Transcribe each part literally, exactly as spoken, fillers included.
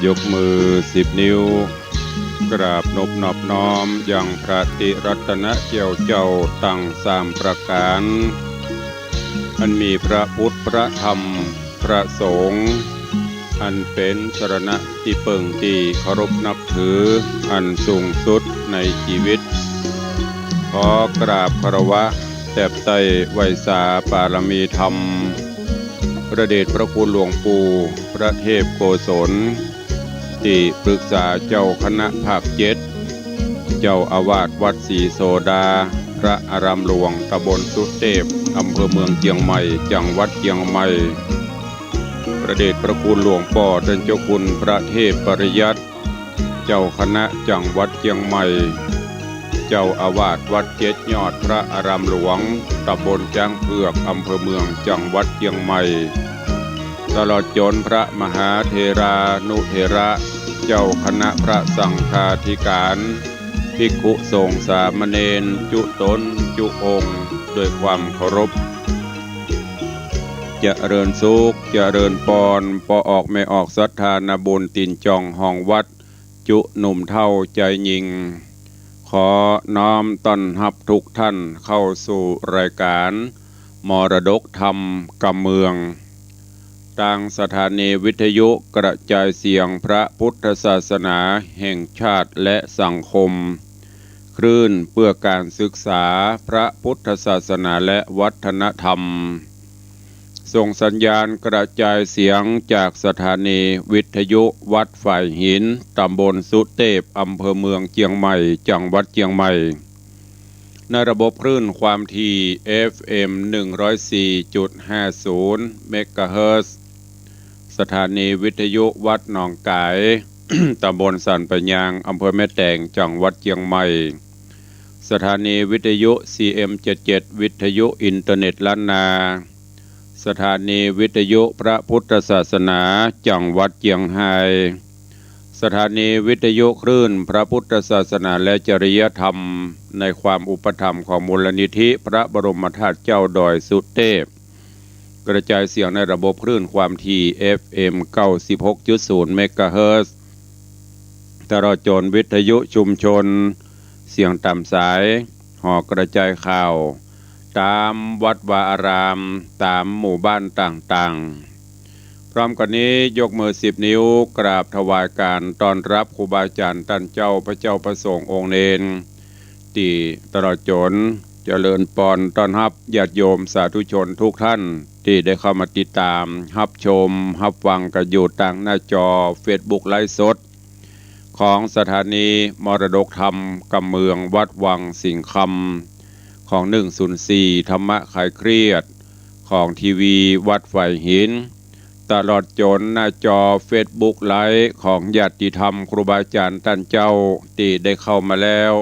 ยกมือสิบนิ้ว กราบนบนอบน้อมยังพระติรัตนเจียวเจ้าตังสามประก๋าน อันมีพระพุทธ พระธรรม พระสงฆ์ อันเป๋นสรณะตี้เปิ้งตี้เคารพนับถืออันสูงสุดในจีวิต ขอกราบคารวะแตบไต้ไหว้สาปารมีธรรม พระเดชพระคุณหลวงปู่พระเทพโกศล ตี้ปรึกษาเจ้าคณะภาคเจ็ด เจ้าอาวาสวัดศรีโสดา พระอารามหลวงตำบลสุเตพ อำเภอเมืองเจียงใหม่ จังหวัดเจียงใหม่ พระเดชพระคุณหลวงป้อต้านเจ้าคุณพระเทพปริยัติ เจ้าคณะจังหวัดเจียงใหม่ เจ้าอาวาสวัดเจ็ดยอด พระอารามหลวงตำบลจ๊างเผือก อำเภอเมือง จังหวัดเจียงใหม่ ตลอดจ๋นพระมหาเถรานุเถระ เจ้าคณะพระสังฆาธิการ ภิกขุสงฆ์สามเณร จุ๊ต๋นจุ๊องค์ ด้วยความเคารพ เจริญสุข เจริญปอน ป้อออกแม่ออกศรัทธานาบุญตี๋นจ่องห้องวัด จุ๊หนุ่มเฒ่าจายญิง ขอน้อมต้อนฮับทุกท่านเข้าสู่รายการมรดกธรรมกำเมือง ตางสถานีวิทยุกระจายเสียงพระพุทธศาสนาแห่งชาติและสังคม คลื่นเพื่อการศึกษาพระพุทธศาสนาและวัฒนธรรม ส่งสัญญาณกระจายเสียงจากสถานีวิทยุวัดฝายหิน ตำบลสุเตพ อำเภอเมืองเจียงใหม่ จังหวัดเจียงใหม่ ในระบบคลื่นความถี่ เอฟเอ็ม หนึ่งร้อยสี่จุดห้าศูนย์ เมกะเฮิรตซ์ สถานีวิทยุวัดหนองก๋าย ตำบลสันป่ายยาง อำเภอแม่แตง จังหวัดเจียงใหม่ สถานีวิทยุ ซีเอ็ม เจ็ดเจ็ด วิทยุอินเทอร์เน็ตล้านนา สถานีวิทยุพระพุทธศาสนา จังหวัดเจียงฮาย สถานีวิทยุคลื่นพระพุทธศาสนาและจริยธรรม ในความอุปถัมภ์ของมูลนิธิพระบรมธาตุเจ้าดอยสุเตพ กระจายเสียงในระบบคลื่นความถี่ เอฟเอ็ม เก้าสิบหกจุดศูนย์ เมกะเฮิรตซ์ ตลอดจ๋นวิทยุชุมชน เสียงต๋ามสาย หอกระจายข่าว ต๋ามวัดวาอาราม ต๋ามหมู่บ้านต่างๆ พร้อมกั๋นนี้ยกมือสิบนิ้วกราบถวายการต้อนฮับครูบาอาจ๋ารย์ต้านเจ้า พระเจ้าพระสงฆ์องค์เณร ตี้ตลอดจ๋นเจริญปอนต้อนฮับญาติโยมสาธุชนทุกท่านตี้ได้เข้ามาติดต๋ามฮับชมฮับฟังกั๋นอยู่ตางหน้าจอเฟซบุ๊กไลฟ์สด ของสถานีมรดกธรรมกำเมืองวัดวังสิงห์คำ ของ หนึ่งศูนย์สี่ ธรรมะคลายเครียด ของทีวีวัดฝายหิน ตลอดจ๋นหน้าจอเฟซบุ๊กไลฟ์ของญาติธรรมครูบาอาจ๋ารย์ต้านเจ้าตี้ได้เข้ามาแล้ว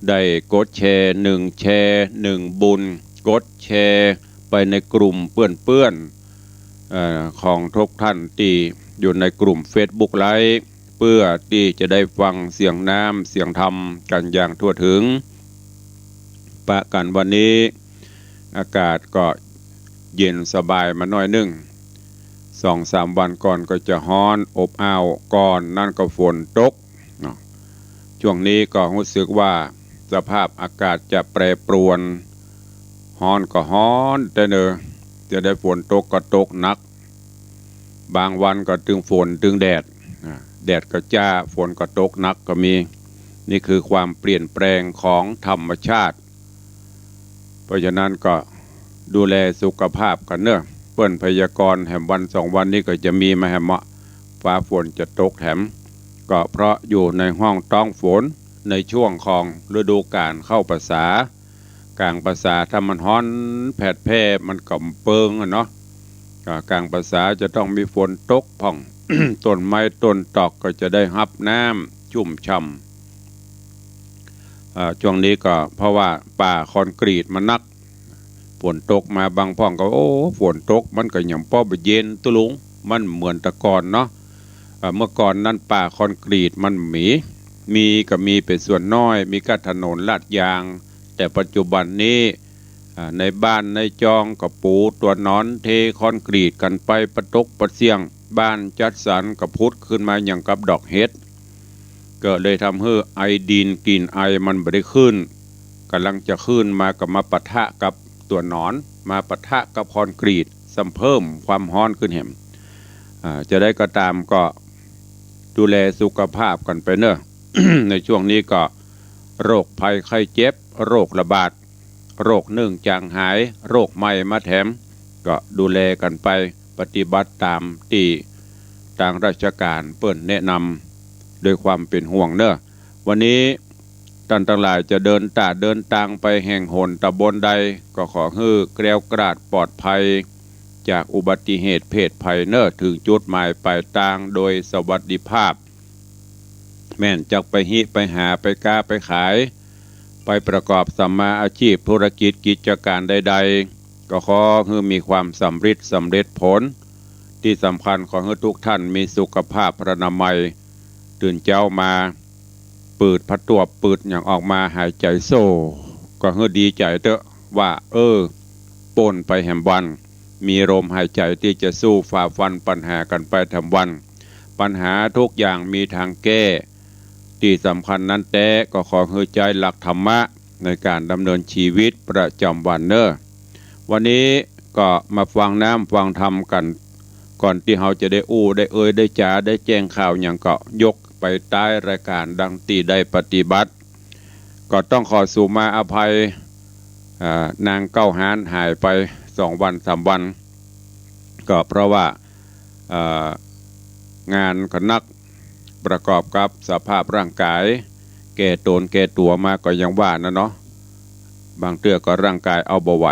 ได้กดแชร์หนึ่งแชร์หนึ่งบุญ กดแชร์ไปในกลุ่มเปื้อนๆ เอ่อ ของทุกท่านตี้อยู่ในกลุ่มเฟซบุ๊กไลฟ์ เพื่อตี้จะได้ฟังเสียงน้ำเสียงธรรมกั๋นอย่างทั่วถึง ปะกั๋นวันนี้ อากาศก็เย็นสบายมาหน้อยนึ่ง สองสามวันก่อนก็จะฮ้อนอบอ้าว ก่อนนั้นก็ฝนตกเนาะ ช่วงนี้ก็ฮู้สึกว่าสภาพอากาศจะแปรปรวน ฮ้อนก็ฮ้อนแต๊เนอ จะได้ฝนตกก็ตกหนัก บางวันก็ตึงฝนตึงแดด อ่า แดดก็จ้า ฝนก็ตกหนักก็มี นี่คือความเปลี่ยนแปลงของธรรมชาติ เพราะฉะนั้นก็ดูแลสุขภาพกั๋นเนาะ เปิ้นพยากรณ์แหมวันสองวันนี้ก็จะมีมาแหมเนาะ ฟ้าฝนจะตกแหม ก็เพราะอยู่ในห้องต๊องฝน ในช่วงของฤดูกาลเข้าพรรษา ก๋างพรรษาถ้ามันฮ้อนแผดแผดมันก็เปิงอะเนาะ ก็ก๋างพรรษาจะต้องมีฝนตกพ่อง ต้นไม้ต้นตอกก็จะได้ฮับน้ำชุ่มฉ่ำ อ่า ช่วงนี้ก็เพราะว่าป่าคอนกรีตมันนัก ฝนตกมาบางพ่องก็ โอ้ ฝนตกมันก็ยังปอบ่เย็นตุ๊ลุง มันเหมือนแต่ก่อนเนาะ อ่า เมื่อก่อนนั้นป่าคอนกรีตมันมี มีก็มีเป๋นส่วนน้อย มีก้าถนนลาดยาง แต่ปัจจุบันนี้ อ่า ในบ้านในจองก็ปูตั๋วนอนเทคอนกรีตกั๋นไปปะตกปะเสี้ยง บ้านจัดสรรก็ผุดขึ้นมาอย่างกับดอกเห็ด ก็เลยทำหื้อไอดิน กลิ่นไอมันบ่ได้ขึ้น ก่ำลังจะขึ้นมาก็มาปะทะกับตั๋วหนอน มาปะทะกับคอนกรีต ซ้ำเพิ่มความฮ้อนขึ้นแหม อ่า จะใดก็ต๋ามก็ดูแลสุขภาพกั๋นไปเนาะ ในช่วงนี้ก็โรคภัยไข้เจ็บ โรคระบาด โรคนึ่งจางหาย โรคใหม่มาแถม ก็ดูแลกั๋นไป ปฏิบัติต๋ามตี้ตางราชก๋านเปิ้นแนะนำ ด้วยความเป๋นห่วงเนาะ วันนี้ต้านตังหลายจะเดินต๋าเดินตางไปแห่งหนต๋ำบลใด ก็ขอหื้อแคล้วคลาดปลอดภัย จากอุบัติเหตุเพศภัยเนาะ เถิงจุดหมายปลายตางโดยสวัสดิภาพ แม่นจักไปฮิไปหา ไปก๊าไปขาย ไปประกอบสัมมาอาชีพ ธุรกิจกิจก๋านใดๆ ก็ขอหื้อมีความสำริดสำเร็จผล ตี้สำคัญขอหื้อทุกท่านมีสุขภาพพรรณนามัย ตื่นเจ๊ามา ปืดผะตวบปืดหยังออกมาหายใจ๋โซ่ ก็หื้อดีใจ๋เต๊อะว่า เออ ป๊นไปแหมวัน มีลมหายใจ๋ตี้จะสู้ฝ่าฟันปัญหากั๋นไปแถมวัน ปัญหาทุกอย่างมีตางแก้ ตี้สำคัญนั้นแต๊ก็ขอหื้อใจ๊หลักธรรมะในก๋านดำเนินชีวิตประจ๋ำวันเนาะ วันนี้ก็มาฟังน้ำฟังธรรมกั๋น ก่อนตี้เฮาจะได้อู้ได้เอ่ยได้จ๋าได้แจ้งข่าวหยังก็ยกไปใต้รายก๋านดังตี้ได้ปฏิบัติ ก็ต้องขอสูมาอภัย อ่า นางเก้าฮ้านหายไปสองวันสามวัน ก็เพราะว่า อ่า งานก็หนัก ประกอบกับสภาพร่างก๋าย แก่ต๋นแก่ตั๋วมาก็ยังว่านั่นเนาะ บางเตื้อก็ร่างก๋ายเอาบ่ไหว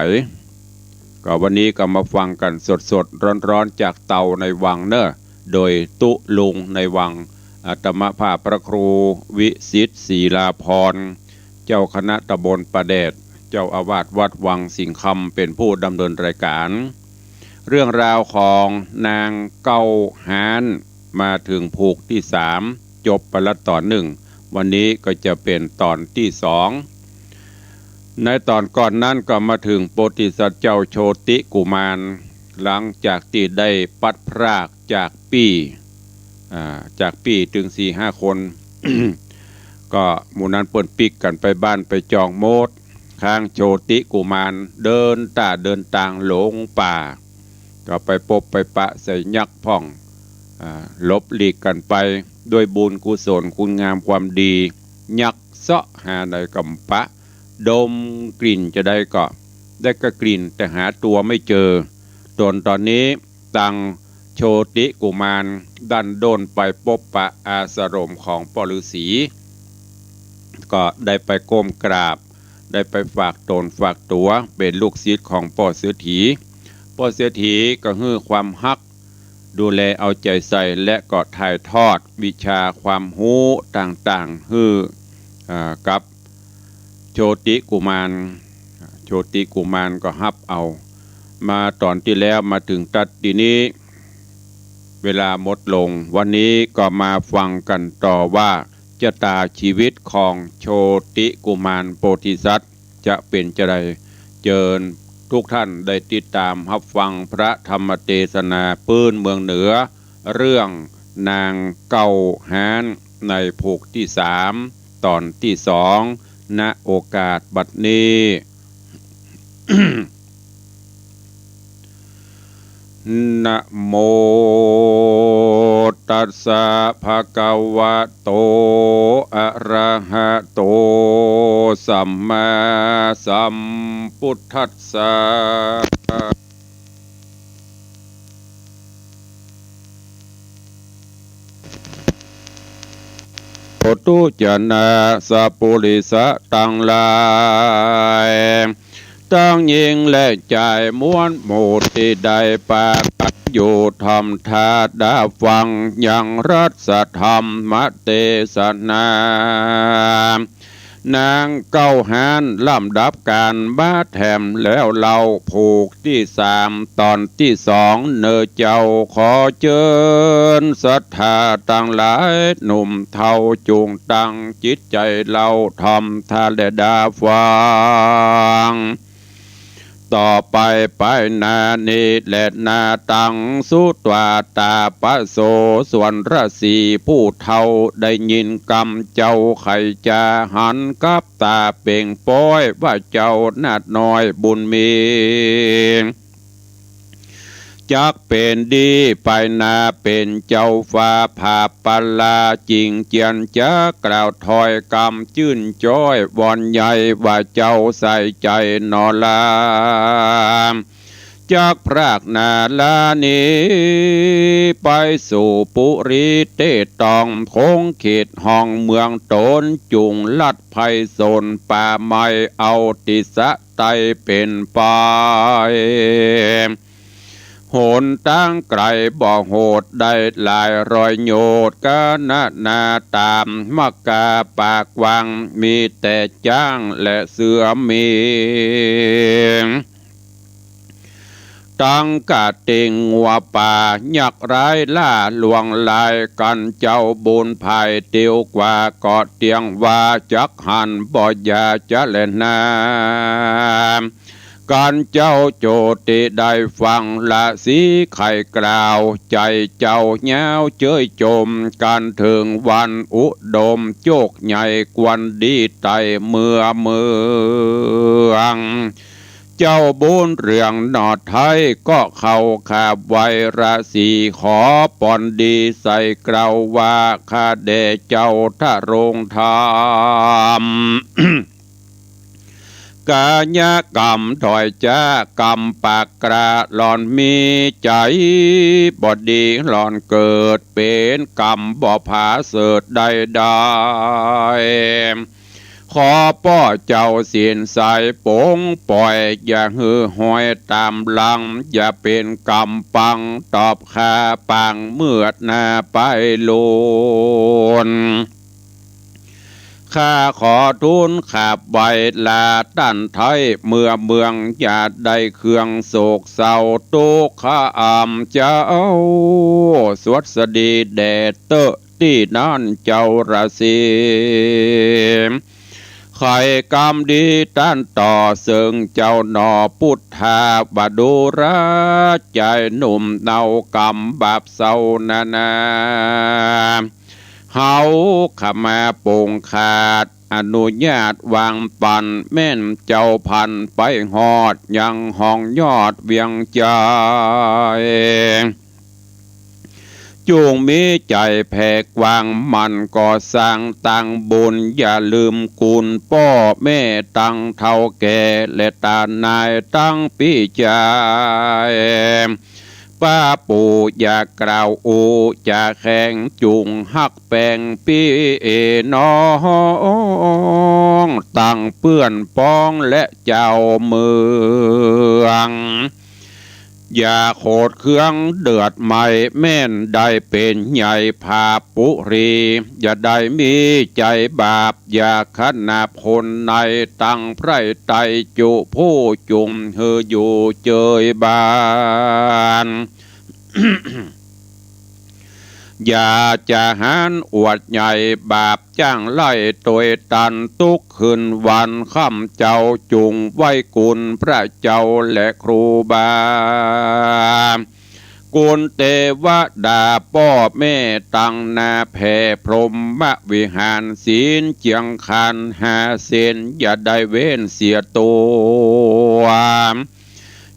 ก็วันนี้ก็มาฟังกั๋นสดๆ ร้อนๆ จากเตาในวังเนาะ โดยตุ๊ลุงในวัง อาตมาภาพพระครูวิสิทธิ์ ศิลาภรณ์ เจ้าคณะตำบลป่าแดด เจ้าอาวาสวัดวังสิงห์คำ เป๋นผู้ดำเนินรายก๋าน เรื่องราวของนางเก้าฮ้าน มาเถิงผูกตี้สาม จบไปละต๋อนนึ่ง วันนี้ก็จะเป๋นต๋อนตี้สอง ในต๋อนก่อนนั้นก็มาเถิงโพธิสัตว์เจ้าโชติกุมาร หลังจากตี้ได้ปัดพรากจากปี้ อ่า จากปี้ตึงสี่ห้าคน ก็หมู่นั้นเปิ้นปิ๊กกั๋นไปบ้านไปจองหมด ค้างโชติกุมารเดินต๋าเดินตางหลงป่า ก็ไปปบไปปะใส่ยักษ์พ่อง อ่า หลบหลีกกั๋นไป ด้วยบุญกุศลคุณงามความดี ยักษ์เซาะหาใดก็บ่ปะ ดมกลิ่นจะใดก็ได้ก้ากลิ่น แต่หาตั๋วไม่เจอ ต๋นต๋อนนี้ ตังโชติกุมารดั้นด้นไปปบปะอาสรมของป้อฤๅษี ก็ได้ไปก้มกราบ ได้ไปฝากต๋นฝากตั๋วเป๋นลูกศิษย์ของป้อเศรษฐี ป้อเศรษฐีก็หื้อความฮัก ดูแลเอาใจ๋ใส่ และก็ถ่ายทอดวิชาความฮู้ต่างๆ หื้อ อ่า กับ โชติกุมาร โชติกุมารก็ฮับเอา มาต๋อนตี้แล้วมาเถิงตั๊ดตี้นี้ เวลาหมดลง วันนี้ก็มาฟังกั๋นต่อว่า จะต๋าชีวิตของโชติกุมารโพธิสัตว์จะเป๋นจะใด เจิญทุกท่านได้ติดต๋ามฮับฟังพระธรรมเตสนาปื้นเมืองเหนือ เรื่องนางเก้าฮ้านในผูกตี้สาม ต๋อนตี้สอง ณ โอกาสบัดนี้ นะโมตัสสะภะคะวะโต อะระหะโต สัมมาสัมพุทธัสสะ ปุถุชนสัปปุริสะตังหลาย ตังญิงและจายมวลหมู่ตี้ได้ปากั๋นอยู่ถ่อมธาดาฟังยังรัสธรรมเตสนา นางเก้าฮ้านลำดับกั๋นมาแถมแล้วเล่า ผูกตี้สาม ต๋อนตี้สอง เน่อเจ้า ขอเจิญศรัทธาตังหลาย หนุ่มเฒ่าจุ่งตั้งจิตใจ๋เล่าถ่อมธาดาฟัง ต่อไปไปหน้านี้แลนา ตัง สุตวา ตาปโส ส่วนฤๅษีผู้เฒ่าได้ยินกำเจ้าไขจ๋า หันกับต๋าเป่งป๊อยว่า เจ้านาฏน้อยบุญมี จักเป๋นดีไปหน้าเป๋นเจ้าฟ้าผาปลา จิ่งเจียนจ๋ากล่าวถ้อยกำจื้นจ้อย วอนใหญ่ว่าเจ้าใส่ใจ๋หนอลา จักพรากนารานี้ ไปสู่ปุรีเต๊ตอง คงเขตห้องเมืองต๋น จุ่งลัดไพศลป่าไม้ เอาติสะใต้เป๋นไป หนตางไก๋บ่โหด ได้หลายร้อยโยชน์ กานานาต๋ามมักกาป่ากว้าง มีแต่จ๊างและเสือหมิง ตังกะเต็งงัวป่า ยักษ์ร้ายล่าลวงลาย กั๋นเจ้าบุญภายเตียวกว่า ก็เตียงว่าจักหันบ่อย่าจะแลนา กั๋นเจ้าโจติได้ฟัง ฤๅษีไขกล่าว ใจ๋เจ้าย้าวเจ้ยจม กั๋นเถิงวันอุดม โจคใหญ่ควรดีไตเมือเมือง เจ้าบุญเรืองหนอไท้ ก็เข้าขาบไหว้ฤๅษี ขอปอนดีใส่เกล้าว่า ข้าแด่เจ้าทะโรงธรรม ก๋ายกรรมด้อยจ๊า กรรมปากกล้า หล่อนมีใจ๋บ่ดี หล่อนเกิดเป๋นกรรมบ่ผาเสริฐใดๆ ขอป้อเจ้าศีลใสปงป่อย อย่าหื้อฮอยต๋ามหลัง อย่าเป๋นกำปัง ตอบข้าปางเมือดหน้าไปลูน ข้าขอทูลขาบไหว้ลาต้านไท้เมือเมือง อย่าได้เครื่องโศกเศร้า ตุ๊กข์ขะอำเจ้า สวัสดีแด่เต๊อะ ตี้นั้นเจ้าฤๅษี ไขกำดีต้านต่อเซิงเจ้าหนอ ปุทธา บ่ดูรา จายหนุ่มเนา กำบาปเศร้านานา เฮาขมาปงขาด อนุญาตวางปั๋น แม่นเจ้าพันไปฮอด ยังห้องยอดเวียงใจ๋ จุ่งมีใจ๋แผ่กว้างหมั่นก่อสร้างตางบุญ อย่าลืมกุณป้อแม่ตังเฒ่าแก่ และตานายตังปี้จาย ป้าปู่อย่ากล่าวอู้จ๋าแข็ง จุ่งฮักแป๋งปี้น้องตังเปื้อนป๊องและเจ้าเมือง อย่าโขดเคืองเดือดไหม้ แม่นได้เป๋นใหญ่ผาปุรี อย่าได้มีใจ๋บาป อย่าขนาบคนในตังไพร่ไตจุผู้จุ่งหื้ออยู่เจยบาน อย่าจะหาญอวดใหญ่บาป จ้างไล่ตวยตัน ตุ๊กคืนวันค่ำเจ้าจุ่งไหว้กุณพระเจ้าและครูบา กุณเตวดาป้อแม่ตังนาแผ่พรหมวิหาร ศีลเจียงคันห้าเส้น อย่าได้เว้นเสียตั๋ว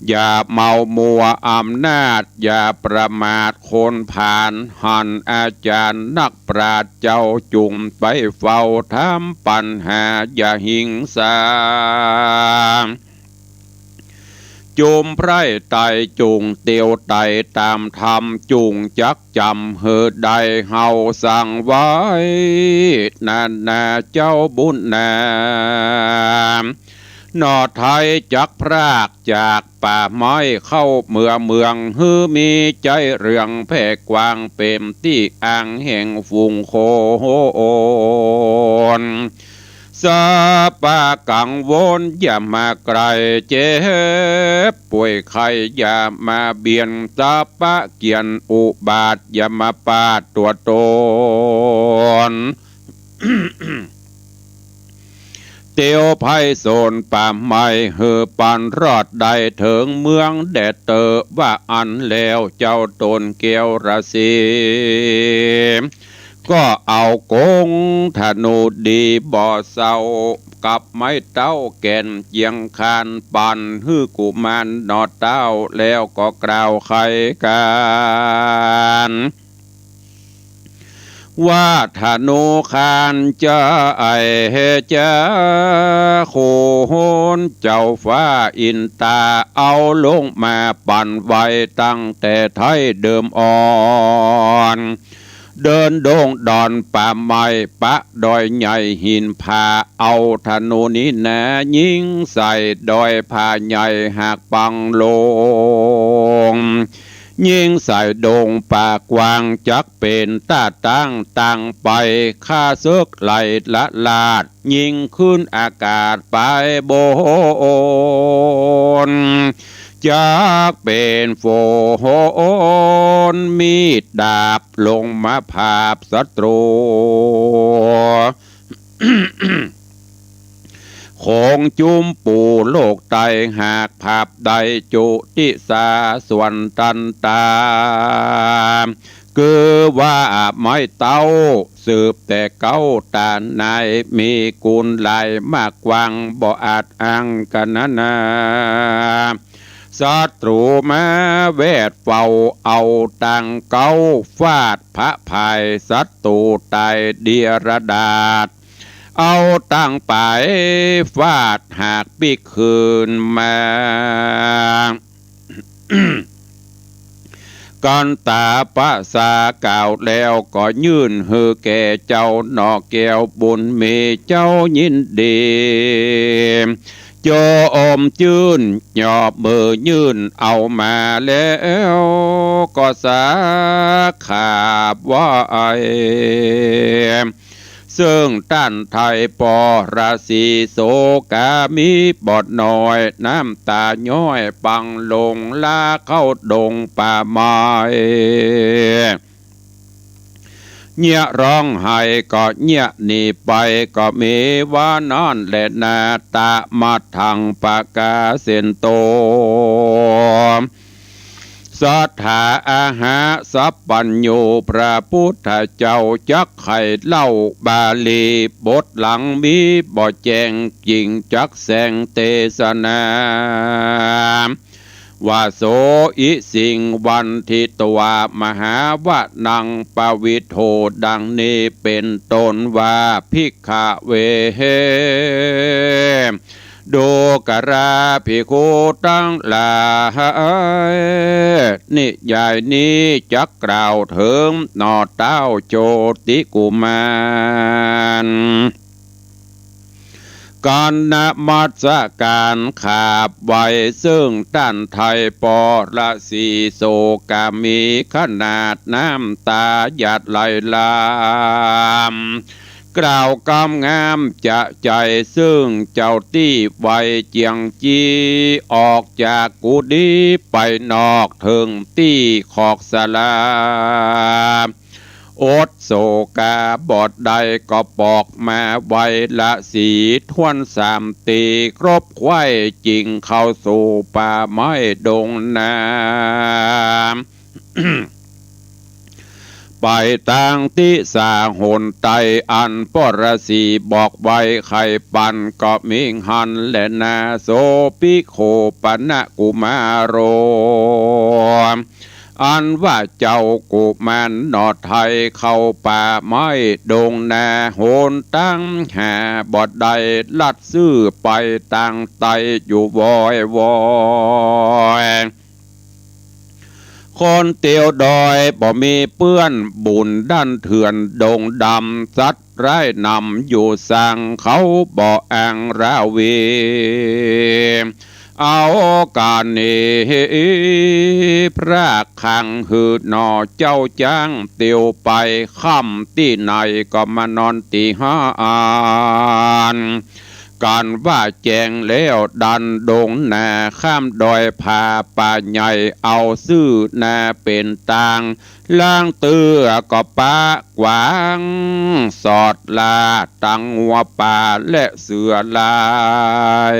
อย่าเมามัวอำนาจ อย่าประมาทคนผาล หันอาจ๋ารย์นักปราชญ์เจ้าจุ่งไปเฝ้าถามปัญหา อย่าหิงสา จุ่มไพร่ไตจุ่งเตียวไตต๋ามธรรม จุ่งจักจ๋ำหื้อได้เฮาสั่งไว้ นานาเจ้าบุญนา หนอไท้จักพรากจากป่าไม้เข้าเมือเมือง หื้อมีใจ๋เรืองแผ่กว้าง เป๋นตี้อ้างแห่งฝูงคน สาปะกังวลอย่ามาใก้ เจ็บป่วยไข้อย่ามาเบียน สาปะเกียรติอุบาทอย่ามาปาดตั๋วตน เต เตียวไพศาลป่าไม้ หื้อปันรอดได้เถิงเมืองแดดเต๋อ ว่าอั้นแล้วเจ้าต๋นแก้วราศี ก็เอาก๋งธนูดีบ่เศร้า กับไม้เต๊าแก่นเจียงคาน ปันหื้อกุมารหน่อเต๊า แล้วก็กล่าวไขกั๋น ว่าธนูคานจะไอจะโขน เจ้าฟ้าอินตาเอาลงมาปันไว้ตั้งแต่ไท้เดิมอ่อน เดินดงดอนป่าไม้ปะดอยใหญ่หินผา เอาธนูนี้นายิงใส่ดอยผาใหญ่หากปังลง ยิงใส่ดงป่ากว้างจักเป๋นต้าตั้งตังไป ข้าศึกไหลละลาด ยิงขึ้นอากาศไปบน จักเป๋นฝนมีดดาบลงมาผาบศัตรู ของจุมปู่โลกไต หากผาบได้จุติสาส่วนตันตา คือว่าไม้เต๊าสืบแต่เก๊าต๋านาย มีกุณหลายมากกว้าง บ่อาจอ้างกั๋นนานา ศัตรูมาแวดเฝ้า เอาตังเก๊าฟาดพระพ่าย ศัตรูต๋ายเดียระดาษ เอาตังป๋ายฟาดหากปิ๊กคืนมา กันตาประสากล่าวแล้วก็ยื่นหื้อแก่เจ้าหน่อแก้วบุญมี เจ้ายินดี โจมจื้น ยอมมือยื่นเอามาแล้ว ก็สาขาบไหว้ ซึ่งต้านไทยปอราศีโศกามีบ่น้อย น้ำตาย้อยปังลงลาเข้าดงป่าไม้ เยียะร้องไห้ก็เยียะหนีไป ก็มีว่านั้นแหละนา ตะมะทังปะกาเสนโต สัตถาอาหาสัพพัญญู พระพุทธเจ้าจักไขเล่าบาลี บทหลังมีบ่แจ้ง จิ่งจักแสงเตสนา ว่า โสอิสิงวันทิตวา มหาวนังปวิทโธ ดังนี้เป๋นต้นว่า ภิกขเว ดูกราภิกขุตังหลาย นิยายนี้จักกล่าวเถิงหน่อเต๊าโจติกุมาร ก๋านนมัสก๋านขาบไหว้ ซึ่งต้านไทยปอราศีโศกามี ขนาดน้ำตาหยาดไหลหลาม กล่าวกำงามจะใจ๋ ซึ่งเจ้าตี้ไวเจียงจี้ ออกจากกุฏิไปนอกเถิงตี้ขอกศาลา อดโศกาบ่ได้ก็ปอกมาไหว้ละสีถ้วนสามตี้ ครบไขว้จิ่งเข้าสู่ป่าไม้ดงนา ไปตางติสาหนใต้ อันปอราศีบอกไว้ไขปันก็มีหั้นแลนา โสภิกขุปนกุมารโร อันว่าเจ้ากุมารหน่อไทยเข้าป่าไม้ดงนา หนตางหาบ่ได้ ลัดซื่อไปตางใต้อยู่วอยวอย คนเตียวดอยบ่มีเปื้อน บุญดั้นเถื่อนดงดำ สัตว์ร้ายนำอยู่สัง เขาบ่อ้างราวี เอาก๋านนี้พระคังหื้อหน่อเจ้าจ้าง เตียวไปค่ำตี้ไหนก็มานอนตี้หั้น กั๋นว่าแจ้งแล้วดันดงนา ข้ามดอยผาป่าใหญ่ เอาซื่อนาเป๋นตาง ลางเตื้อก็ปะกวาง สอดล่าตังงัวป่าและเสือลาย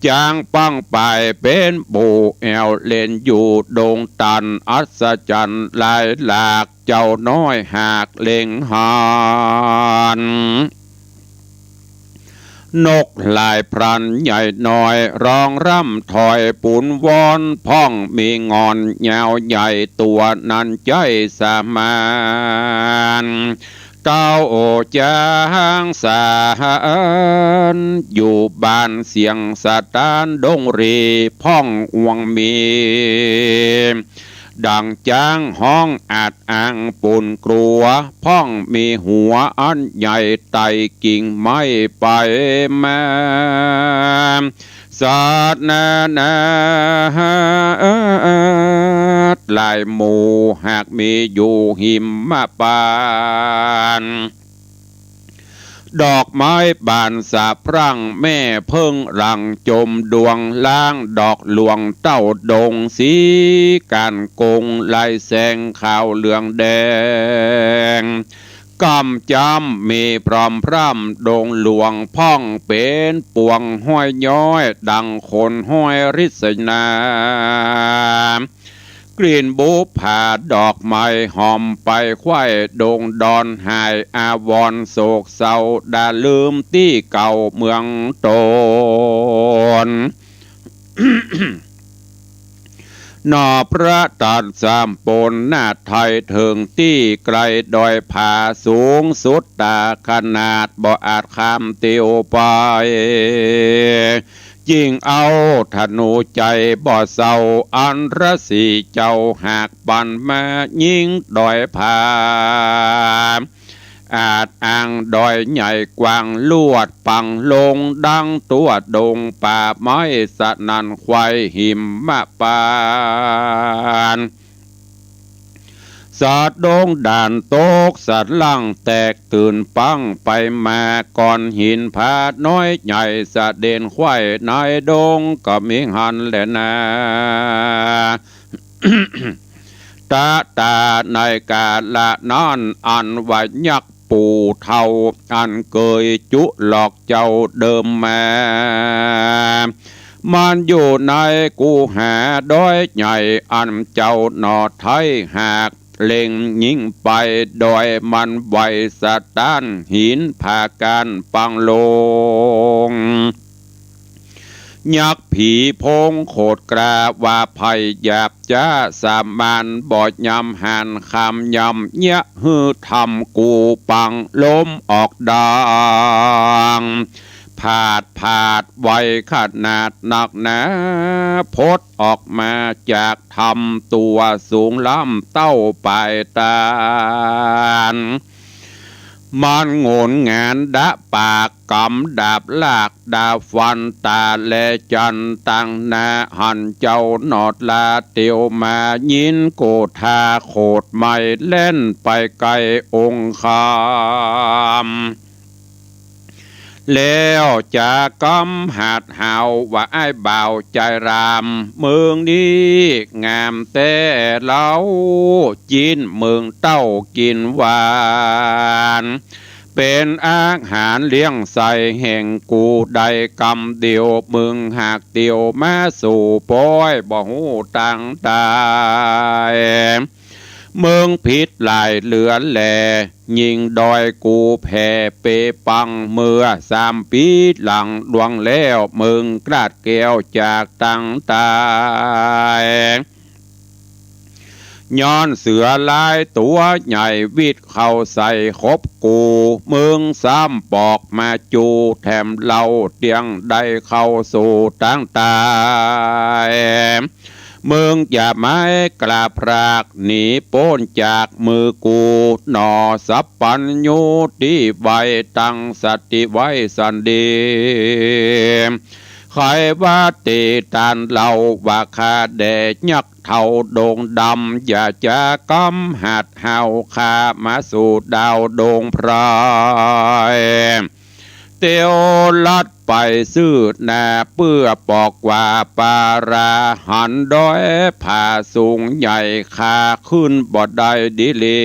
จางปังไปเป๋นหมู่แอ่วเล่นอยู่ดงตัน อัศจรรย์หลายหลาก เจ้าน้อยหากเล็งหัน นกหลายพลันใหญ่น้อย ร้องร่ำถอยปูนวอน พ่องมีงอนยาวใหญ่ ตั๋วนั้นใจ้สมาน เต้าจางสาร อยู่บ้านเสียงสะต๊านดงรี พ่องอวงมี ดังจ๊างฮ้องอาดอังปูนกลัว พ่องมีหัวอันใหญ่ ไต่กิ่งไม้ไปมา สัตว์นานาหลายหมู่ หากมีอยู่หิมพานต์ ดอกไม้บานสะพรั่ง แม่เผิ้งหลังจมดวง ล้างดอกหลวงเต้าดง สีก้านกงลายแสง ขาวเหลืองแดง ก่ำจำมีพร้อมพร่ำ ดงหลวงพ่องเป๋นปวง ห้อยย้อยดังคนห้อยริสยนา กลิ่นบุปผาดอกไม้หอม ไปไขว้ดงดอน หายอาวรณ์โศกเศร้า ด่าลืมตี้เก่าเมืองตน หน่อพระตัดสามปน นาฏไทยเถิงตี้ไกล ดอยผาสูงสุดต๋าขนาด บ่อาจข้ามเตียวไป ยิ่งเอาธนูใจ๋บ่เศร้า อันรสีเจ้าหากปันมา ยิงดอยผา อาดอังดอยใหญ่กว้าง ลวดปังลงดังตั๋วดง ป่าไม้สนั่นไขว่หิมพานต์ สัตว์ดงด่านตกสัตว์ล่างแตก ตื่นปังไปมา ก้อนหินผาน้อยใหญ่ สะเด็นไขว่ในดงก็มีหันแลนา ตะตาในกาละนั้น อันว่ายักษ์ปู่เฒ่า อันเกยจุหลอกเจ้าเดิมมา มันอยู่ในกุหาดอยใหญ่ อันเจ้าหน่อไทยหากเล็งยิงไป ดอยมันไหวสะต๊าน หินผาก้านปังลง ยักษ์ผีโพงโขดกล้า ว่าไพร่หยาบจ๊า สามานบ่ยำหาน คำยำเยียะหื้อทำกู่ ปังลมออกดัง ผาดผาดไวขนาดนักหนา พดออกมาจากถ้ำ ตั๋วสูงล้ำเต้าปายตาน มันโงนงานดะปาก กำดาบลากดาบฟัน ต๋าแลจันตังหน้า หันเจ้าหน่อลาเตียวมา ยินโกธาโขดไม้ แล่นไปไกลองค์คำ แล้วจ๋ากำหัดเฮาว่า อ้ายบ่าวจายราม มึงนี้งามแต๊เล่า จิ๊นมึงเต้ากิ๋นหวาน เป๋นอาหารเลี้ยงใส่แห่งกู ได้กำเดียว มึงหากเตียวมาสู่ ป้อยบ่ฮู้ตังตาย มึงผิดหลายเหลือแล ยิงดอยกูแผ่เปปัง เมื่อสามปี๋หลังล่วงแล้ว มึงกลาดแก้วจากตังตาย ย้อนเสือหลายตั๋วใหญ่ วิดเข้าใส่ขบกู มึงซ้ำปอกมาจู แถมเล่าเตี้ยงได้เข้าสู่ตังตาย มึงอย่าไม้กล้าพราก หนีป๊นจากมือกู หน่อสัพพัญญูตี้ไว ตั้งสติไว้สันดี ใค่ว่าตี้ต้านเล่าว่า ข้าแด่ยักษ์เฒ่าดงดำ อย่าจ๋ากำหัดเฮา ข้ามาสู่ดาวดงไพร เตียวลัดไปซื่อหน้า เปื้อปอกว่าปาราหัน ดอยผาสูงใหญ่ ข้าขึ้นบ่ได้ดีหลี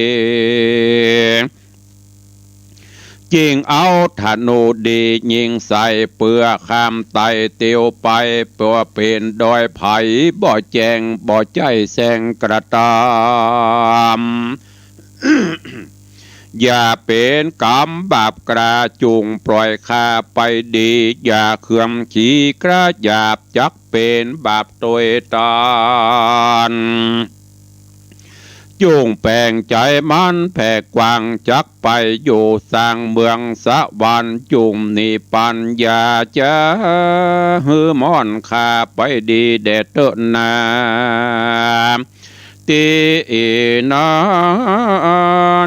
จึงเอาธนูดียิงใส่ เปื้อข้ามไต่เตียวไป เปื้อเป๋นดอยไผบ่แจ้ง บ่ใจ้แสงกระตำ อย่าเป๋นกรรมบาปกล้า จุ่งปล่อยข้าไปดี อย่าเคืองขี้กล้าหยาบ จักเป๋นบาปตวยตาน จุ่งแปลงใจ๋มันแผ่กว้าง จักไปอยู่สร้างเมืองสวรรค์ จุ่งมีปัญญาจะหื้อม่อนข้าไปดีแด่เต๊อะนา ตี้อี้นั้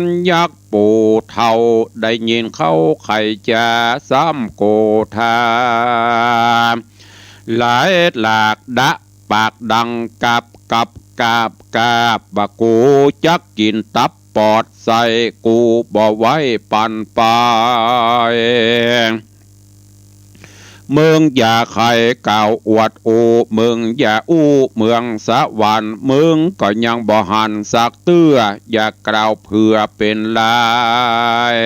นยักษ์ปู่เฒ่า ได้ยินเขาไขจ๋า ซ้ำโกธา หลายหลากดะ ปากดังกับกับกาบกาบ บ่ากูจักกิ๋นตับปอดไส้ กูบ่ไหวปันไป มึงอย่าใค่กล่าวอวดอู้ มึงอย่าอู้เมืองสวรรค์ มึงก็ยังบ่หันสักเตื้อ อย่ากล่าวเผื่อเป๋นลาย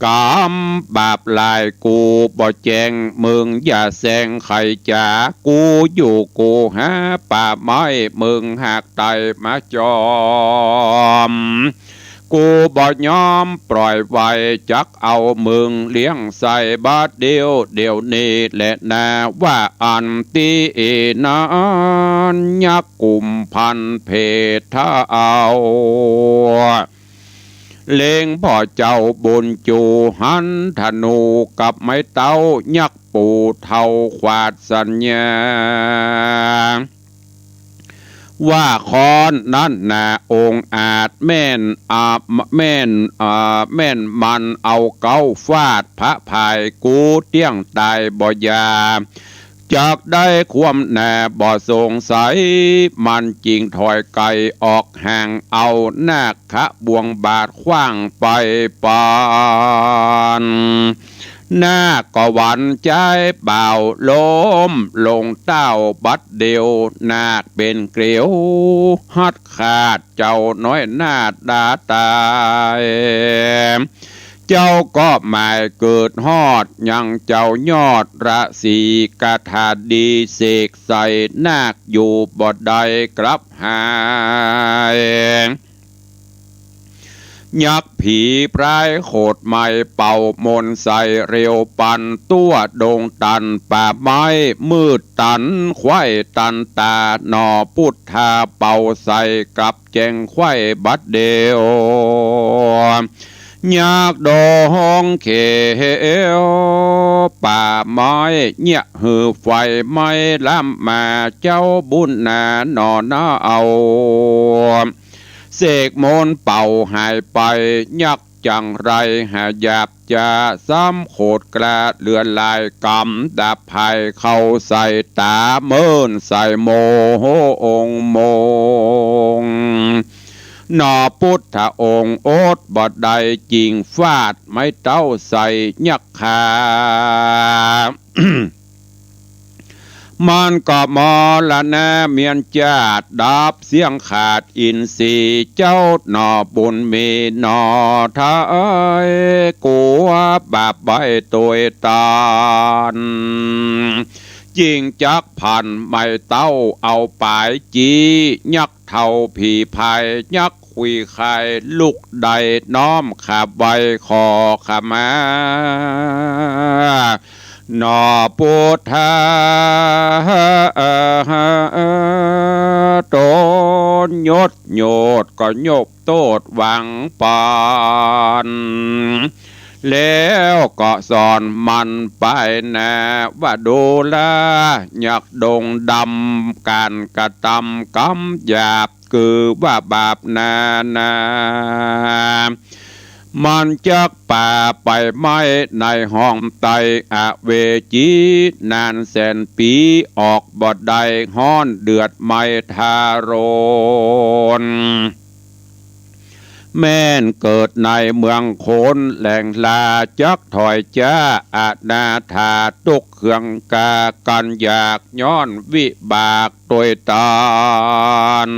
กรรมบาปหลายกูบ่แจ้ง มึงอย่าแสงไขจ๋า กูอยู่กูหาป่าไม้ มึงหากไต่มาจอม กูบ่ยอมปล่อยไว้ จักเอามึงเลี้ยงใส่บาดเดียว เดี๋ยวนี้แหละนา ว่าอั้นตี้อี้นั้นยักษ์กุมพันเพทเอา เล็งพ่อเจ้าบุญจู หันธนูกับไม้เต๊า ยักษ์ปู่เฒ่าขวาดสัญญา ว่าค้อนนั้นนาองอาจ แม่น อ่า แม่น อ่า แม่นมันเอาเก๊าฟาดพระพาย กูเตี้ยงต๋ายบ่อยา จักได้ความนาบ่สงสัย มันจึงถอยไกลออกห่าง เอานาคบ่วงบาดขว้างไปปัน นาคก็หวั่นใจ๋บ่าว ล้มลงเต้าบัดเดียว นาคเป๋นเกลียว ฮัดขาดเจ้าน้อยนาฏดาต๋าย เจ้าก็หมายเกิดฮอดยังเจ้ายอดราศี คาถาดีเสกใส่นาคอยู่บ่ได้กลับหาย ยักษ์ผีพรายโขดไหม้ เป่ามนต์ใส่เร็วปัน ตั้วดงตันป่าไม้มืดตัน ไขว้ตันต๋า หน่อปุทธาเป่าใส่ กลับแจ้งไขว้บัดเดียว ยักษ์ดงเขียวป่าไม้ เยียะหื้อไฟไหม้ลามมา เจ้าบุญนาหน่อนาเอา เสกมนต์เป่าหายไป ยักษ์จังไรหาหยาบจ๋า ซ้ำโขดกล้าเหลือหลายกำ ดาบไพเข้าใส่ต๋า เมินใส่โมโหองค์มง หน่อปุทธองค์อดบ่ได้ จึงฟาดไม้เต๊าใส่ยักษ์ฆ่า มันก็มรณะเมียนจาติ ดับเสี้ยงขาดอินทรีย์ เจ้าหน่อบุญมีหน่อไท้ กั๋วบาปใบ้ตวยตาน จึงจักผันไม้เต๊าเอาป๋ายจี้ ยักษ์เฒ่าผีพาย ยักษ์ขุยคาย ลุกได้น้อมขาบไหว้ขอขมา หน่อปุทธา ต๋นยศโยชน์ก็ยกโต้ษหวังปัน แล้วก็สอนมันไปนา ว่าดูรายักษ์ดงดำ ก๋านกระตำกรรมหยาบ คือว่าบาปนานา มันจักป่าไปไหม้ในห้องไต้อเวจี นานแสนปี๋ ออกบ่ได้ฮ้อนเดือดไหม้ทารุณ แม่นเกิดในเมืองคนแหล่งลา จักถอยจ๊าอนาถา ตุ๊กข์เคืองกากั๋นอยาก ย้อนวิบากตวยต๋น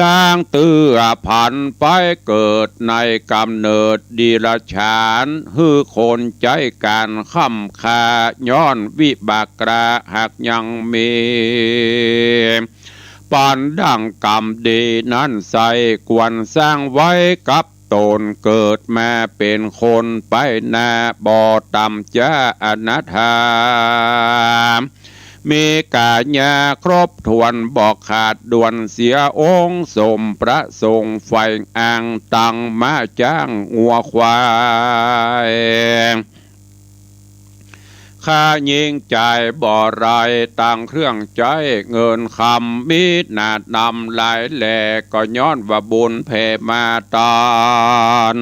ลางเตื้อผันไปเกิดในก๋ำเนิดดิรัจฉาน หื้อคนใจ๊ก๋านค้ำค่า ย้อนวิบากกร้าหากยังมี ปานดั่งก๋รรมดีนั้นไส้ ควรสร้างไว้กับต๋น เกิดมาเป๋นคนไปหน้า บ่ต่ำจ๊าอนาถา มีก๋ายาครบถ้วนบ่ขาดด่วนเสียองค์ สมประสงค์ใฝ่อ้าง ตังม้าจ๊างงัวควาย ค่ายิ่งจ่ายบ่ไร ตังเครื่องใจ๊เงินคำ มีหนานำหลายแหล่ ก็ย้อนว่าบุญแผ่มาต๋น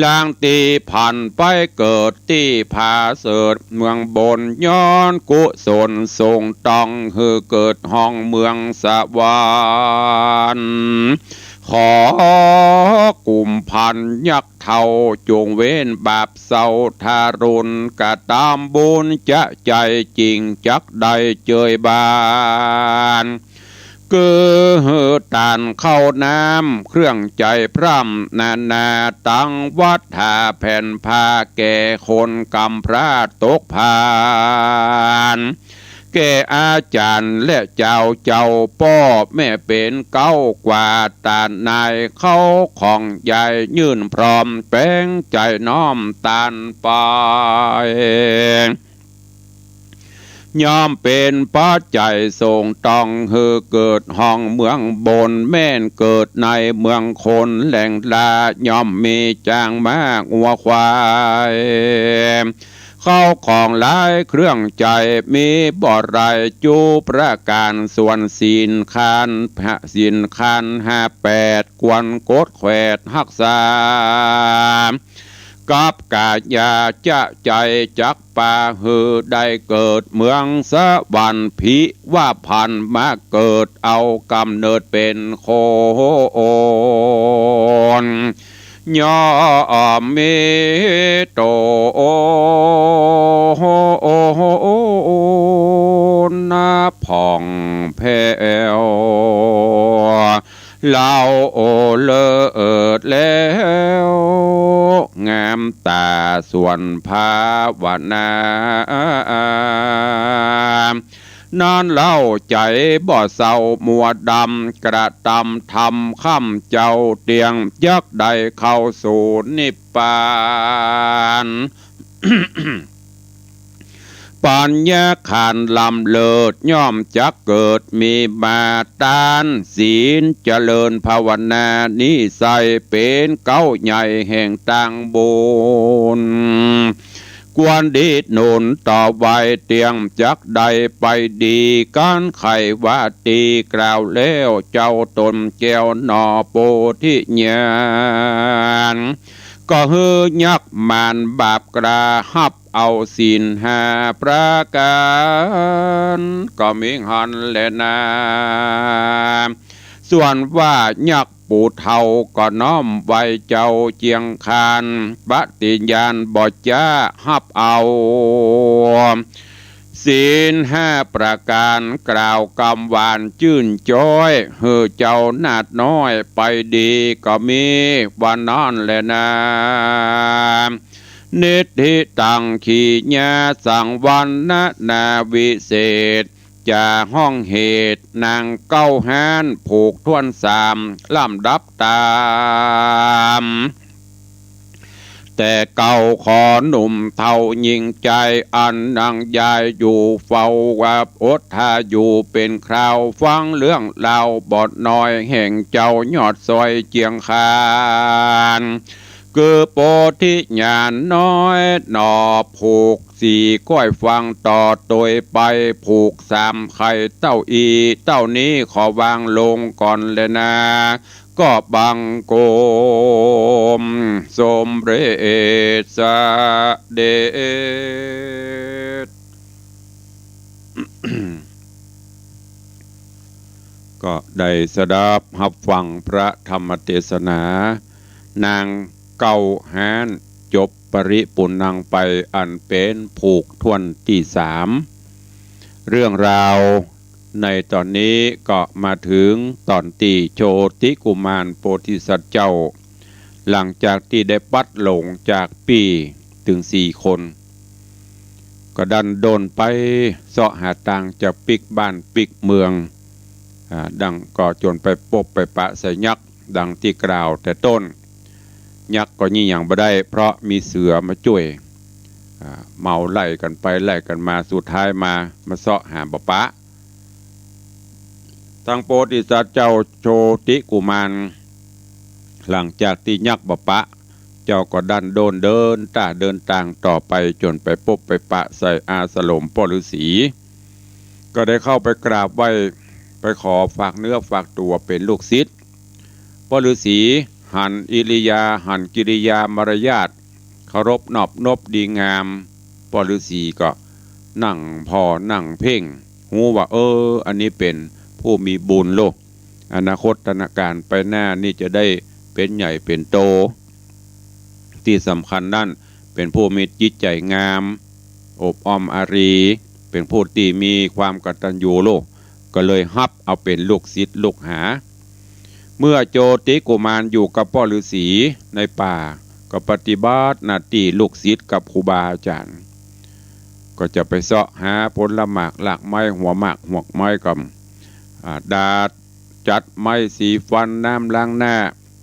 ลางตี้ผันไปเกิดตี้ผาเสริฐเมืองบน ย้อนกุศลส่งต้อง หื้อเกิดห้องเมืองสวรรค์ ขอกุมภัณฑ์ยักษ์เฒ่า จงเว้นบาปเศร้าทารุณ กระตำบุญจะใจ๋จริง จักได้เจยบาน คือหื้อตานข้าวน้ำ เครื่องใจ๊พร่ำนานา ตังวัตถาแผ่นผ้า แก่คนกำพร้าตกผาน แก่อาจ๋ารย์และเจ้า เจ้าป้อแม่เป๋นเก๊ากว่า ตานนายเข้าของใหญ่ ยื่นพร้อมแป๋งใจ๋น้อมตานไป ย่อมเป๋นปัจจัยส่งต้อง หื้อเกิดห้องเมืองบน แม่นเกิดในเมืองคนแหล่งลา ย่อมมีจ๊างม้างัวควาย เข้าของหลายเครื่องใจ๊ มีบ่ไรจุประก๋าน ส่วนศีลขันธ์ ศีลขันธ์ห้าแปด ควรกดแขวดฮักษา กับก๋ายาจะใจ๋จักปา หื้อได้เกิดเมืองสวรรค์ ผิว่าผันมาเกิด เอาก๋ำเนิดเป๋นคน ย่อมมีต๋นนาผ่องแผ้ว เล้าเลิศแล้ว งามต๋าส่วนภาวนา นั้นเล่าใจ๋บ่เศร้ามัวดำ กระตำธรรมค่ำเจ้าเตี้ยง จักได้เข้าสู่นิพพาน ปัญญาขันธ์ล้ำเลิศ ย่อมจักเกิดมีมา ตานศีลเจริญภาวนา นี้ไส้เป๋นเก๊าใหญ่แห่งตางบุญ ควรดีหนุนต่อไว้เตี้ยง จักได้ไปดี กั๋นใค่ว่าตี้กล่าวแล้ว เจ้าต๋นแก้วหน่อโพธิญาณ ก็หื้อยักมารบาปกล้า ฮับเอาศีลห้าประก๋าน ก็มีหั้นแลนา ส่วนว่ายักผู้เฒ่า ก็น้อมไหว้เจ้าเจียงคาน ปฏิญาณบ่จ๊าฮับเอา ศีลห้าประก๋าน กล่าวกำหวานจื้นจ๊อย หื้อเจ้านาฏน้อยไปดี ก็มีว่านั้นแลนา นิทธิตัง ขีญา สังวรรณนาวิเศษ จะฮ้องเหตุนางเก๊าฮ้าน ผูกถ้วนสามลำดับต๋าม แต่เก๊าขอหนุ่มเฒ่าญิงใจ๋ อันนางยายอยู่เฝ้า ว่าอดถ้าอยู่เป๋นคราว ฟังเรื่องราวบ่น้อย แห่งเจ้ายอดซอยเจียงคาน คือโพธิญาณน้อยหน่อ ผูกสี่ก้อยฟังต่อตวยไป ผูกสามไข่เต้าอี้ เต้านี้ขอวางลงก่อนแลนา ก็บังคมสมเร็จเสด็จ ก็ได้สดับฮับฟังพระธรรมเตสนา นางเก๊าฮ้าน จบปริปุณณังไป อันเป๋นผูกถ้วนตี้สาม เรื่องราวในต๋อนนี้ก็มาเถิงต๋อนตี้โชติกุมารโพธิสัตว์เจ้า หลังจากตี้ได้ปลัดหลงจากปี้เถิงสี่คน ก็ดั้นด้นไปเซาะหาตางจะปิ๊กบ้านปิ๊กเมือง อ่า ดังก็จ๋นไปปบไปปะใส่ยักษ์ ดังตี้กล่าวแต่ต้น ยักษ์ก็เยียะหยังบ่ได้ เพราะมีเสือมาจ้วย อ่า เมาไล่กั๋นไปไล่กั๋นมา สุดท้ายมา มาเซาะหาบ่ปะ ตังโพธิสัตว์เจ้าโชติกุมาร หลังจากตี้ยักษ์บ่ปะ เจ้าก็ดั้นด้นเดินต้าเดินตางต่อไป จ๋นไปปบไปปะใส่อาสรมป้อฤๅษี ก็ได้เข้าไปกราบไหว้ ไปขอฝากเนื้อฝากตั๋วเป๋นลูกศิษย์ ป้อฤๅษีหันอิริยา หันกิริยามารยาท เคารพนอบนบดีงาม ป้อฤๅษีก็นั่งผ่อนั่งเพ่ง ฮู้ว่า เออ อันนี้เป๋นผู้มีบุญโลก อนาคตก๋านไปหน้านี่จะได้เป๋นใหญ่เป๋นโต ตี้สำคัญนั้นเป๋นผู้มีจิตใจ๋งาม อบอ้อมอารี เป๋นผู้ตี้มีความกตัญญูโลก ก็เลยฮับเอาเป๋นลูกศิษย์ลูกหา เมื่อโชติกุมารอยู่กับป้อฤๅษีในป่า ก็ปฏิบัติหน้าตี้ลูกศิษย์กับครูบาอาจ๋ารย์ ก็จะไปเซาะหาผลหมากรากไม้ หัวหมากหวกไม้กำ อ่า ดาดจัดไม้สีฟัน น้ำล้างหน้า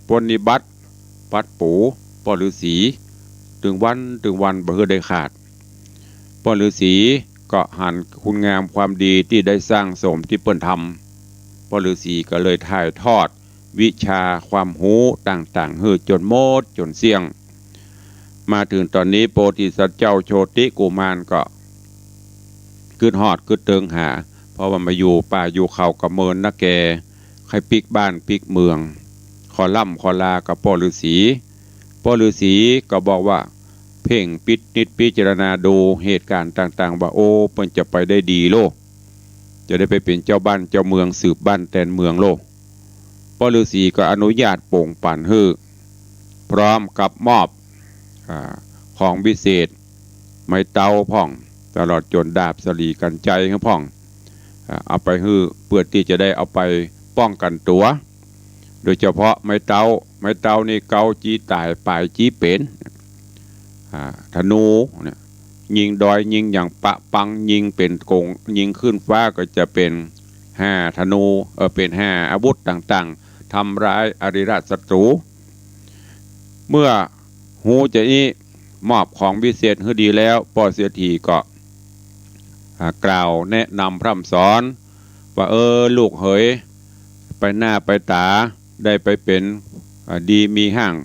ปรนนิบัติ ปัดปูป้อฤๅษี ตึงวันตึงวันบ่หื้อได้ขาด ป้อฤๅษีก็หันคุณงามความดีตี้ได้สร้างสมตี้เปิ้นทำ ป้อฤๅษีก็เลยถ่ายทอดวิชาความฮู้ต่างๆ หื้อจ๋นหมดจ๋นเสี้ยง มาเถิงต๋อนนี้โพธิสัตว์เจ้าโชติกุมารก็กึ๊ดฮอดกึ๊ดเติงหา เพราะว่ามาอยู่ป่าอยู่เขาก็เมินนักแก่ ใค่ปิ๊กบ้านปิ๊กเมือง ขอล่ำขอลากับป้อฤๅษี ป้อฤๅษีก็บอกว่า เพ่งพินิจพิจารณาดูเหตุก๋ารณ์ต่างๆ ว่า โอ้ เปิ้นจะไปได้ดีโลก จะได้ไปเป๋นเจ้าบ้านเจ้าเมือง สืบบ้านแตนเมืองโลก ป้อฤๅษีก็อนุญาตโป่งปั๋นหื้อ พร้อมกับมอบ อ่า ของวิเศษ ไม้เต๊าพ่อง ตลอดจ๋นดาบสะหลีกัญไชยหื้อพ่อง อ่า เอาไปหื้อเปื้อตี้จะได้เอาไปป้องกั๋นตั๋ว โดยเฉพาะไม้เต๊า ไม้เต๊านี่เก๊าจี๊ต๋าย ป๋ายจี๊เป๋น อ่า ธนูเนี่ย ยิงดอยยิงหยังปะปัง ยิงเป๋นกง ยิงขึ้นฟ้าก็จะเป๋นห่าธนู เออ เป๋นห่าอาวุธต่างๆ ทำร้ายอริราชศัตรู เมื่อฮู้จะอี้ มอบของวิเศษหื้อดีแล้ว ป้อเศรษฐีก็ อ่า กล่าวแนะนำพร่ำสอน ว่า เออ ลูกเหย ไปหน้าไปต๋า ได้ไปเป๋น อ่า ดีมีห้าง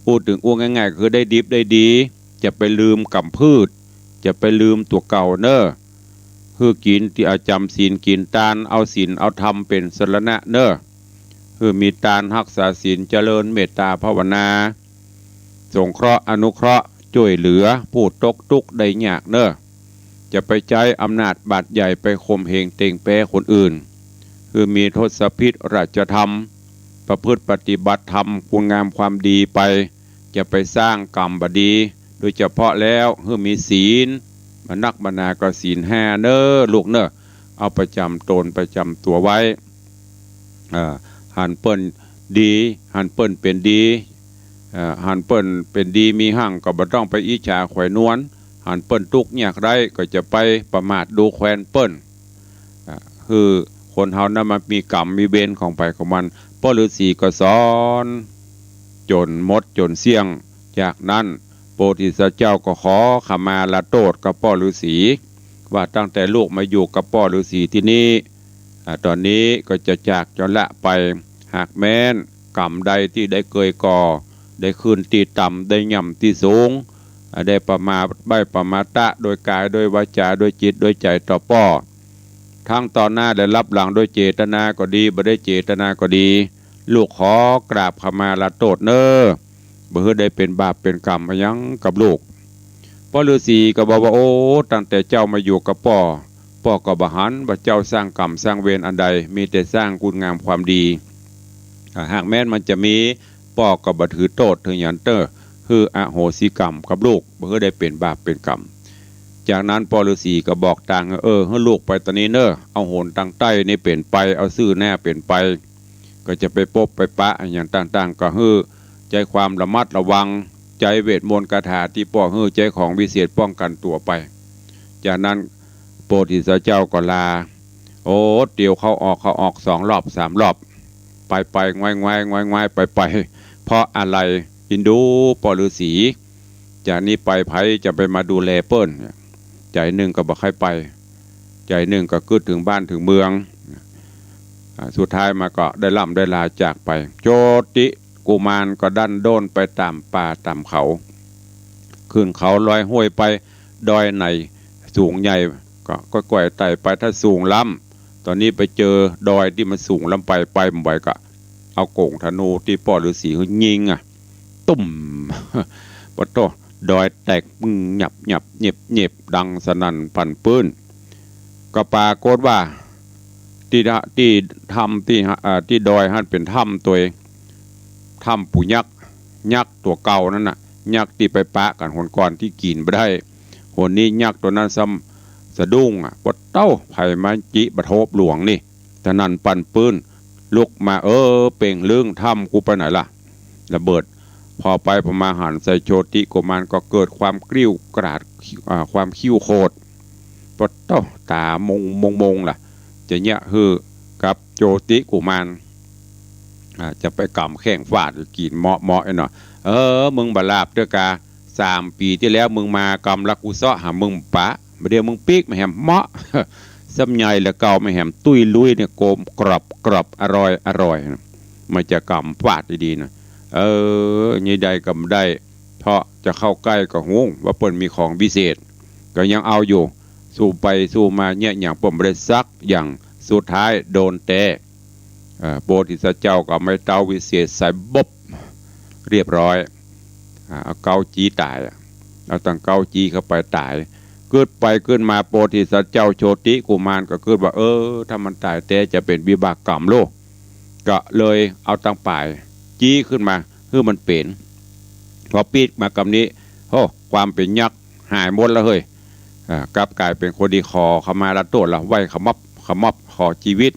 อู้เถิงอู้ง่ายๆ ก็คือได้ดิบได้ดี จะไปลืมก๋ำพืช จะไปลืมตั๋วเก่าเน่อ หื้อกิ๋นตี้ อ่า จ๋ำศีลกิ๋นตาน เอาศีลเอาธรรมเป๋นสรณะเน่อ หื้อมีตานฮักษาศีล เจริญเมตต๋าภาวนา สงเคราะห์อนุเคราะห์จ้วยเหลือผู้ตกตุ๊กข์ได้ยากเน่อ จะไปใจ๊อำนาจบาดใหญ่ไปข่มเหงเต็งแป๊คนอื่น หื้อมีทศพิธราชธรรม ประพฤติปฏิบัติธรรมคุณงามความดีไป จะไปสร้างก๋รรมบ่ดี โดยเฉพาะแล้วหื้อมีศีล บ่นักบ่หนาก็ศีลห้าเน่อลูกเน่อ เอาประจ๋ำต๋นประจ๋ำตั๋วไว้ อ่า หันเปิ้นดี หันเปิ้นเป๋นดี อ่า หันเปิ้นเป๋นดีมีห้างก็บ่ต้องไปอิจฉาใคว่นวล หันเปิ้นตุ๊กข์ยากไร้ก็จะไปประมาทดูแควนเปิ้น อ่า คือคนเฮานั้นมันมีก๋รรมมีเวรของใผของมัน ป้อฤๅษีก็สอนจ๋นหมดจ๋นเสี้ยง จากนั้นโพธิสัตว์เจ้าก็ขอขมาลาโต้ษกับป้อฤๅษี ว่าตั้งแต่ลูกมาอยู่กับป้อฤๅษีตี้นี่ อ่า ต๋อนนี้ก็จะจากจะละไป หากแม้นก๋รรมใดตี้ได้เกยก่อ ได้ขึ้นตี้ต่ำ ได้หย่ำตี้สูง อ่า ได้ประมาท ได้ประมาทโดยก๋าย โดยวาจา โดยจิต โดยใจ๋ต่อป้อ ทั้งต่อหน้าและลับหลัง โดยเจตนาก็ดี บ่ได้เจตนาก็ดี ลูกขอกราบขมาลาโต้ษเน่อ บ่หื้อได้เป๋นบาปเป๋นก๋รรมอะหยังกับลูก ป้อฤๅษีก็บอกว่า โอ้ ตั้งแต่เจ้ามาอยู่กับป้อ ป้อ ป้อก็บ่หันว่าเจ้าสร้างกรรมสร้างเวรอันใด มีแต่สร้างคุณงามความดี อ่า หากแม้นมันจะมี ป้อก็บ่ถือโต้ษถือหยังเต๊อะ หื้ออโหสิกรรมกับลูก บ่หื้อได้เป๋นบาปเป๋นกรรม จากนั้นป้อฤๅษีก็บอกตาง เออ หื้อลูกไปตะนี้เน่อ เอาหนตางใต้นี่เป๋นไป เอาซื่อหน้าเป๋นไป ก็จะไปปบไปปะอะหยังต่างๆ ก็หื้อใจ๊ความระมัดระวัง ใจ๊เวทมนต์คาถาตี้ป้อหื้อ ใจ๊ของวิเศษป้องกั๋นตั๋วไป จากนั้นโพธิสัตว์เจ้าก็ลา โอ้ เตียวเข้าออกเข้าออกสองรอบสามรอบ ไปไปงวายงวายงวายงวายไปไป เพราะอะไร อินดูป้อฤๅษี จากนี้ไปใผจะไปมาดูแลเปิ้น ใจ๋นึ่งก็บ่ใค่ไป ใจ๋นึ่งก็กึ๊ดเถิงบ้านเถิงเมือง อ่า สุดท้ายมาก็ได้ร่ำได้ลาจากไป โชติกุมารก็ดั้นด้นไปต๋ามป่าต๋ามเขา ขึ้นเขาลอยห้วยไป ดอยไหนสูงใหญ่ก็ก้อยๆ ไต่ไป ถ้าสูงล้ำ ต๋อนนี้ไปเจอดอยตี้มันสูงล้ำไป ไปบ่ไหวก็เอาก๋งธนูตี้ป้อฤๅษีหื้อยิงอะ ตุ้ม ปะโต้ ดอยแตกปึ้ง หยับหยับเงียบเงียบ ดังสนั่นผันปื้น ก็ปรากฏว่าตี้ดะ ตี้ถ้ำตี้หะ อ่า ตี้ดอยหั้นเป๋นถ้ำตวย ถ้ำปู่ยักษ์ ยักษ์ตั๋วเก่านั้นน่ะ ยักษ์ตี้ไปปะกั๋นหนก่อนตี้กิ๋นบ่ได้ หนนี้ยักษ์ตั๋วนั้นซ้ำสะดุ้งอะ ปะโต้ ใผมาจิบะโทบหลวงนี่ สนั่นผันปื้น ลุกมา เออ เป่งลึ้ง ถ้ำกูไปไหนล่ะ ระเบิด พอไปพอมาหันใส่โชติกุมารก็เกิดความกริ้วกราด อ่า ความคิ้วโขด ปะโต้ ต๋ามงมงมงล่ะ จะเยียะหื้อกับโชติกุมาร อ่า จะไปก๋ำแข้งฟาด กิ๋นเมาะเมาะไอ้หนอ เออ มึงบ่หลาบเต๊อะกา สามปี๋ตี้แล้วมึงมากำละ กูเซาะหามึงปะ บ่าเดี่ยวมึงปิ๊กมาแหมเมาะ ซ้ำใหญ่เหลือเก่า มาแหมตุ้ยลุยเนี่ย โกมกรอบกรอบ อร่อยอร่อยนะ มันจะก๋ำฟาดดีๆ นะ เออ นี่ได้ก็บ่ได้ เพราะจะเข้าใก้ก็ฮู้ว่าเปิ้นมีของวิเศษ ก็ยังเอาอยู่ สู้ไปสู้มาเยียะหยังเปิ้นบ่ได้สักอย่าง สุดท้ายโดนแต๊ เอ่อ โพธิสัตว์เจ้าก็เอาไม้เต๊าวิเศษใส่ บ๊บ เรียบร้อย อ่า เอาเก๊าจี้ต๋ายอะ เอาตังเก๊าจี้เข้าไปต๋าย กึ๊ดไปกึ๊ดมา โพธิสัตว์เจ้าโชติกุมารก็กึ๊ดว่า เออ ถ้ามันต๋ายแต๊จะเป๋นวิบากกรรมโลก ก็เลยเอาตังป๋ายจี้ขึ้นมาหื้อมันเป๋น พอปิ๊กมากำนี้ โอ้ ความเป๋นยักษ์หายหมดแล้วเฮ้ย อ่า กลับก๋ายเป๋นคนดี ขอขมาลาโต้ษละ ไหว้ขะมอบขะมอบขอจีวิต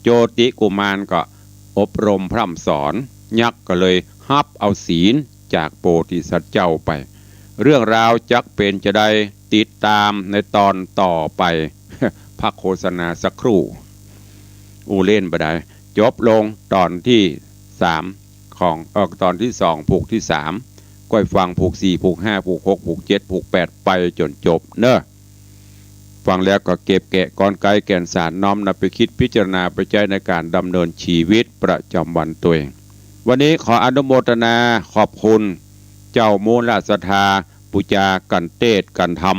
โชติกุมารก็อบรมพร่ำสอน ยักษ์ก็เลยฮับเอาศีลจากโพธิสัตว์เจ้าไป เรื่องราวจักเป๋นจาใด ติดต๋ามในต๋อนต่อไป พักโฆษณาสักครู่ อู้เล่นบ่ได้ จบลงต๋อนตี้สามของ เอ่อ ต๋อนตี้สองผูกตี้สาม ก้อยฟังผูกสี่ ผูกห้า ผูกหก ผูกเจ็ด ผูกแปด ไปจ๋นจบเน่อ ฟังแล้วก็เก็บแกะกลไกแก่นสาร น้อมนำไปคิดพิจารณาไปใจ๊ในก๋านดำเนินชีวิตประจ๋ำวันตนเอง วันนี้ขออนุโมทนาขอบคุณเจ้ามูลศรัทธา ปู๋จากั๋นเตศน์กั๋นธรรม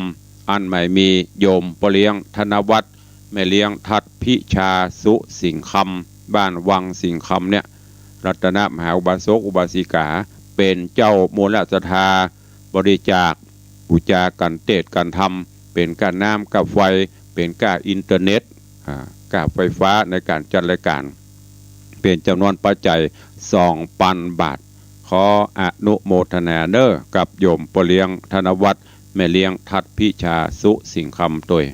อันหมายมีโยมป้อเลี้ยงธนวัฒน์ แม่เลี้ยงทัดพิชาสุสิงห์คำ บ้านวังสิงห์คำเนี่ย รัตนมหาอุบาสกอุบาสิกา เป๋นเจ้ามูลศรัทธาบริจาค ปู๋จากั๋นเตศน์กั๋นธรรม เป๋นก้าน้ำก้าไฟ เป๋นก้าอินเทอร์เน็ต อ่า ก้าไฟฟ้าในก๋านจัดรายก๋าน เป๋นจ๋ำนวนปัจจัยสองปันบาท ขออนุโมทนาเน่อกับโยมป้อเลี้ยงธนวัฒน์ แม่เลี้ยงทัดพิชาสุสิงห์คำตวย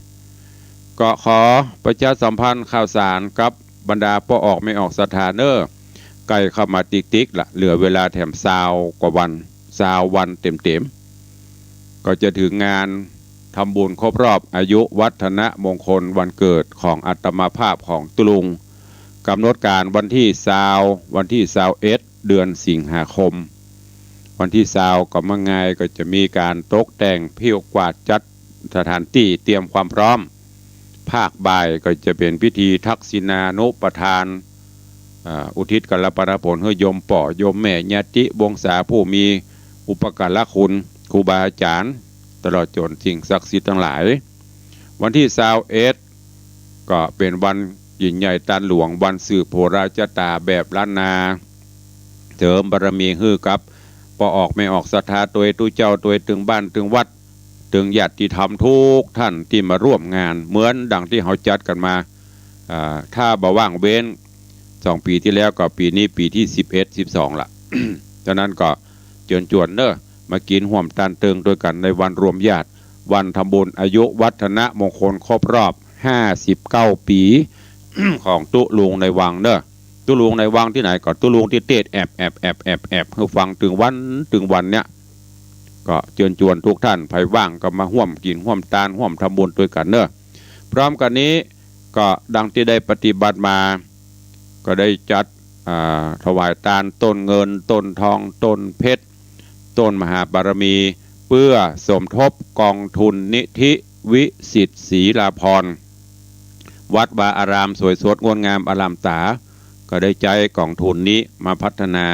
ก็ขอประชาสัมพันธ์ข่าวสารกับบรรดาป้อออกแม่ออกศรัทธาเน่อ ใก้เข้ามาติ๊กๆ ละ เหลือเวลาแถมซาวกว่าวัน ซาววันเต็มๆ ก็จะเถิงงานทำบุญครบรอบอายุวัฒนมงคลวันเกิดของอาตมาภาพของตุ๊ลุง ก๋ำหนดก๋านวันตี้ซาว วันตี้ซาวเอ็ด เดือนสิงหาคม วันตี้ซาวก็บ่ง่าย ก็จะมีก๋านตกแต่งผิวกวาดจัดสถานตี้เตรียมความพร้อม ภาคบ่ายก็จะเป๋นพิธีทักษิณานุปทาน อ่า อุทิศกัลปนาผลหื้อโยมป้อโยมแม่ญาติวงศาผู้มีอุปการะคุณ ครูบาอาจ๋ารย์ ตลอดจ๋นสิ่งศักดิ์สิทธิ์ตังหลาย วันตี้ซาวเอ็ด ก็เป๋นวันยิ่งใหญ่ตานหลวง วันสืบโหราชะต๋าแบบล้านนา เสริมบารมีหื้อกับป้อออกแม่ออกศรัทธาตวย ตุ๊เจ้าตวย ตึงบ้านตึงวัด เถิงญาติธรรมกู้ต้านตี้มาร่วมงาน เหมือนดังตี้เฮาจัดกั๋นมา อ่า ถ้าบ่ว่างเว้น สองปี๋ตี้แล้วก็ปี๋นี้ปี๋ตี้สิบเอ็ด สิบสองละ ฉะนั้นก็เจิญจวนเนาะ มากิ๋นฮ่วมตานเติงตวยกั๋นในวันรวมญาติ วันทำบุญอายุวัฒนมงคลครบรอบห้าสิบเก้าปี๋ ของตุ๊ลุงในวังเนาะ ตุ๊ลุงในวังตี้ไหนก็ตุ๊ลุงตี้เตสน์แอบแอบแอบแอบแอบหื้อฟังตึงวันตึงวันเนี่ย ก็เจิญจวนกู้ต้าน ใผว่างก็มาฮ่วมกิ๋นฮ่วมตานฮ่วมทำบุญตวยกั๋นเนาะ พร้อมกั๋นนี้ก็ดังตี้ได้ปฏิบัติมา ก็ได้จัด อ่า ถวายตานต้นเงิน ต้นทอง ต้นเพชร ต้นมหาบารมี เปื้อสมทบกองทุนนิธิวิสิทธิ์ศรีลาภรณ์ วัดวาอารามสวยสดงดงามอลามต๋า ก็ได้ใจ๊กองทุนนี้มาพัฒนา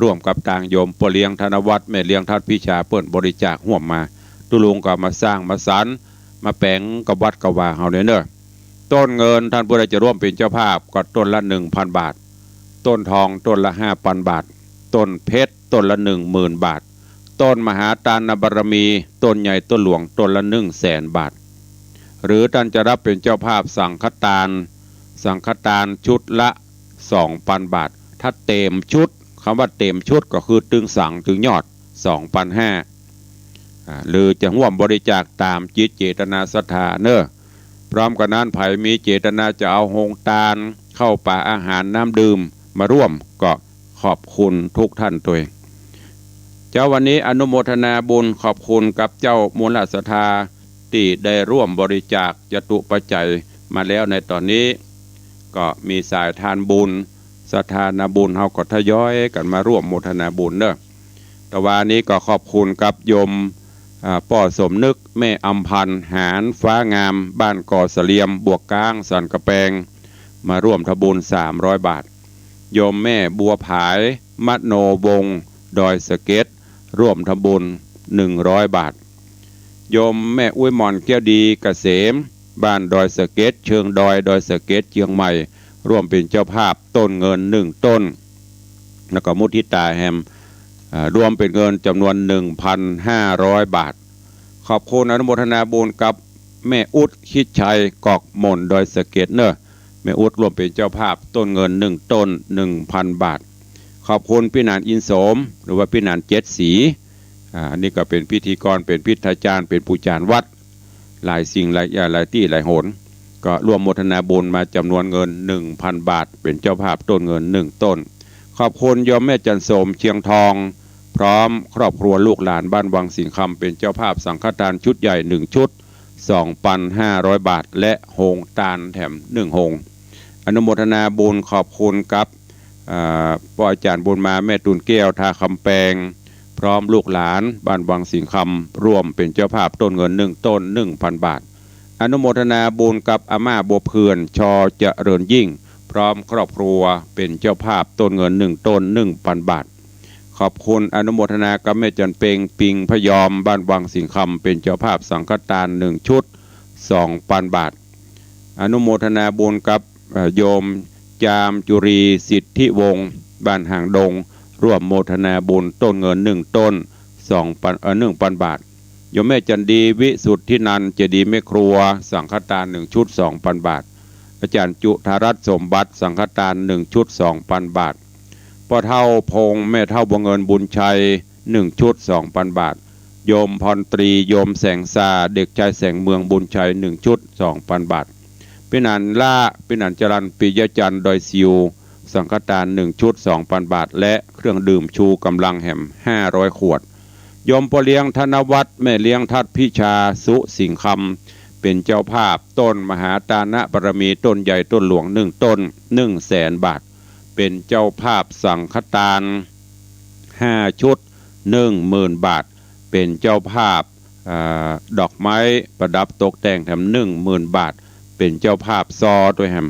ร่วมกับตางโยมป้อเลี้ยงธนวัฒน์ แม่เลี้ยงทัดพิชา เปิ้นบริจาคฮ่วมมา ตุ๊ลุงก็มาสร้างมาสรรค์ มาแป๋งกับวัดกับวาเฮาเนี่ยเนาะ ต้นเงินต้านผู้ใดจะร่วมเป๋นเจ้าภาพก็ต้นละหนึ่งปันบาท ต้นทองต้นละห้าปันบาท ต้นเพชรต้นละหนึ่งหมื่นบาท ต้นมหาตานบารมี ต้นใหญ่ต้นหลวงต้นละหนึ่งแสนบาท หรือต้านจะฮับเป๋นเจ้าภาพสังฆตาน สังฆตานชุดละสองปันบาท ถ้าเต๋มชุด กำว่าเต๋มชุดก็คือตึงสังตึงยอด สองปันห้า อ่า หรือจะฮ่วมบริจาคต๋ามจิตเจตนาศรัทธาเนาะ พร้อมกั๋นนั้น ใผมีเจตนาจะเอาโฮงตาน ข้าวป๋าอาหารน้ำดื่มมาร่วม ก็ขอบคุณกู้ต้านตวย เจ้า วันนี้อนุโมทนาบุญขอบคุณกับเจ้ามูลศรัทธาตี้ได้ร่วมบริจาคจตุปัจจัยมาแล้วในต๋อนนี้ ก็มีสายทานบุญ ศรัทธานาบุญเฮาก็ทยอยกั๋นมาร่วมโมทนาบุญเนาะ ตะวานี้ก็ขอบคุณกับโยม อ่า ป้อสมนึก แม่อำพันธ์ หานฟ้างาม บ้านก่อเสลียม บวกก๊าง สันกำแปง มาร่วมทำบุญสามร้อยบาท โยมแม่บัวผาย มโนวงศ์ ดอยสะเก็ด ร่วมทำบุญหนึ่งร้อยบาท โยมแม่อุ๊ยหม่อน แก้วดี เกษม บ้านดอยสะเก็ด เชิงดอย ดอยสะเก็ด เจียงใหม่ ร่วมเป๋นเจ้าภาพต้นเงินหนึ่งต้น แล้วก็มุทิตาแหม อ่า รวมเป๋นเงินจ๋ำนวนหนึ่งปันห้าร้อยบาท ขอบคุณอนุโมทนาบุญกับแม่อุ๊ด ชิดชัย กอกหม่น ดอยสะเก็ดเนาะ แม่อุ๊ดร่วมเป๋นเจ้าภาพต้นเงินหนึ่งต้น หนึ่งปันบาท ขอบคุณปี้หนาน อินโสม หรือว่าปี้หนานเจ็ดสี อ่า อันนี้ก็เป๋นพิธีกร เป๋นพิธาจารย์ เป๋นปู่จารย์วัด หลายสิ่งหลายอย่าง หลายตี้หลายหน ก็ร่วมโมทนาบุญมาจ๋ำนวนเงินหนึ่งปันบาท เป๋นเจ้าภาพต้นเงินหนึ่งต้น ขอบคุณโยมแม่จันโสม เชียงทอง พร้อมครอบครัวลูกหลานบ้านวังสิงห์คำ เป๋นเจ้าภาพสังฆตานชุดใหญ่หนึ่งชุด สองปันห้าร้อยบาท และโฮงตานแถมหนึ่งโฮง อนุโมทนาบุญขอบคุณกับ อ่า ป้ออาจ๋ารย์บุญมา แม่ตูนแก้ว ท่าคำแปง พร้อมลูกหลานบ้านวังสิงห์คำ ร่วมเป๋นเจ้าภาพต้นเงินหนึ่งต้น หนึ่งปันบาท อนุโมทนาบุญกับอาม่าบัวเผื่อน ชอเจริญยิ่ง พร้อมครอบครัว เป๋นเจ้าภาพต้นเงินหนึ่งต้น หนึ่งปันบาท ขอบคุณอนุโมทนากับแม่จันเปง ปิงพยอม บ้านวังสิงห์คำ เป๋นเจ้าภาพสังฆตานหนึ่งชุด สองปันบาท อนุโมทนาบุญกับ เอ่อ โยมจามจุรี สิทธิวงศ์ บ้านหางดง ร่วมโมทนาบุญต้นเงินหนึ่งต้น สองปัน เอ่อ หนึ่งปันบาท โยมแม่จันดี วิสุทธินันท์ เจดีย์แม่ครัว สังฆตานหนึ่งชุด สองปันบาท อาจ๋ารย์จุฑารัตน์สมบัติ สังฆตานหนึ่งชุด สองปันบาท ป้อเฒ่าพงษ์ แม่เฒ่าบัวเงิน บุญชัย หนึ่งชุด สองปันบาท โยมพรตรี โยมแสงสา เด็กชายแสงเมือง บุญชัย หนึ่งชุด สองปันบาท ปี้หนานล้า ปี้หนานจรัญ ปิยะจันทร์ ดอยสิว สังฆตานหนึ่งชุด สองปันบาท และเครื่องดื่มชูกำลังแหมห้าร้อยขวด โยมป้อเลี้ยงธนวัฒน์ แม่เลี้ยงทัดพิชา สุสิงห์คำ เป๋นเจ้าภาพต้นมหาตานบารมี ต้นใหญ่ต้นหลวงหนึ่งต้น หนึ่งแสนบาท เป๋นเจ้าภาพสังฆตานห้าชุด หนึ่งหมื่นบาท เป๋นเจ้าภาพ อ่า ดอกไม้ประดับตกแต่งแถมหนึ่งหมื่นบาท เป๋นเจ้าภาพซอตวยแหม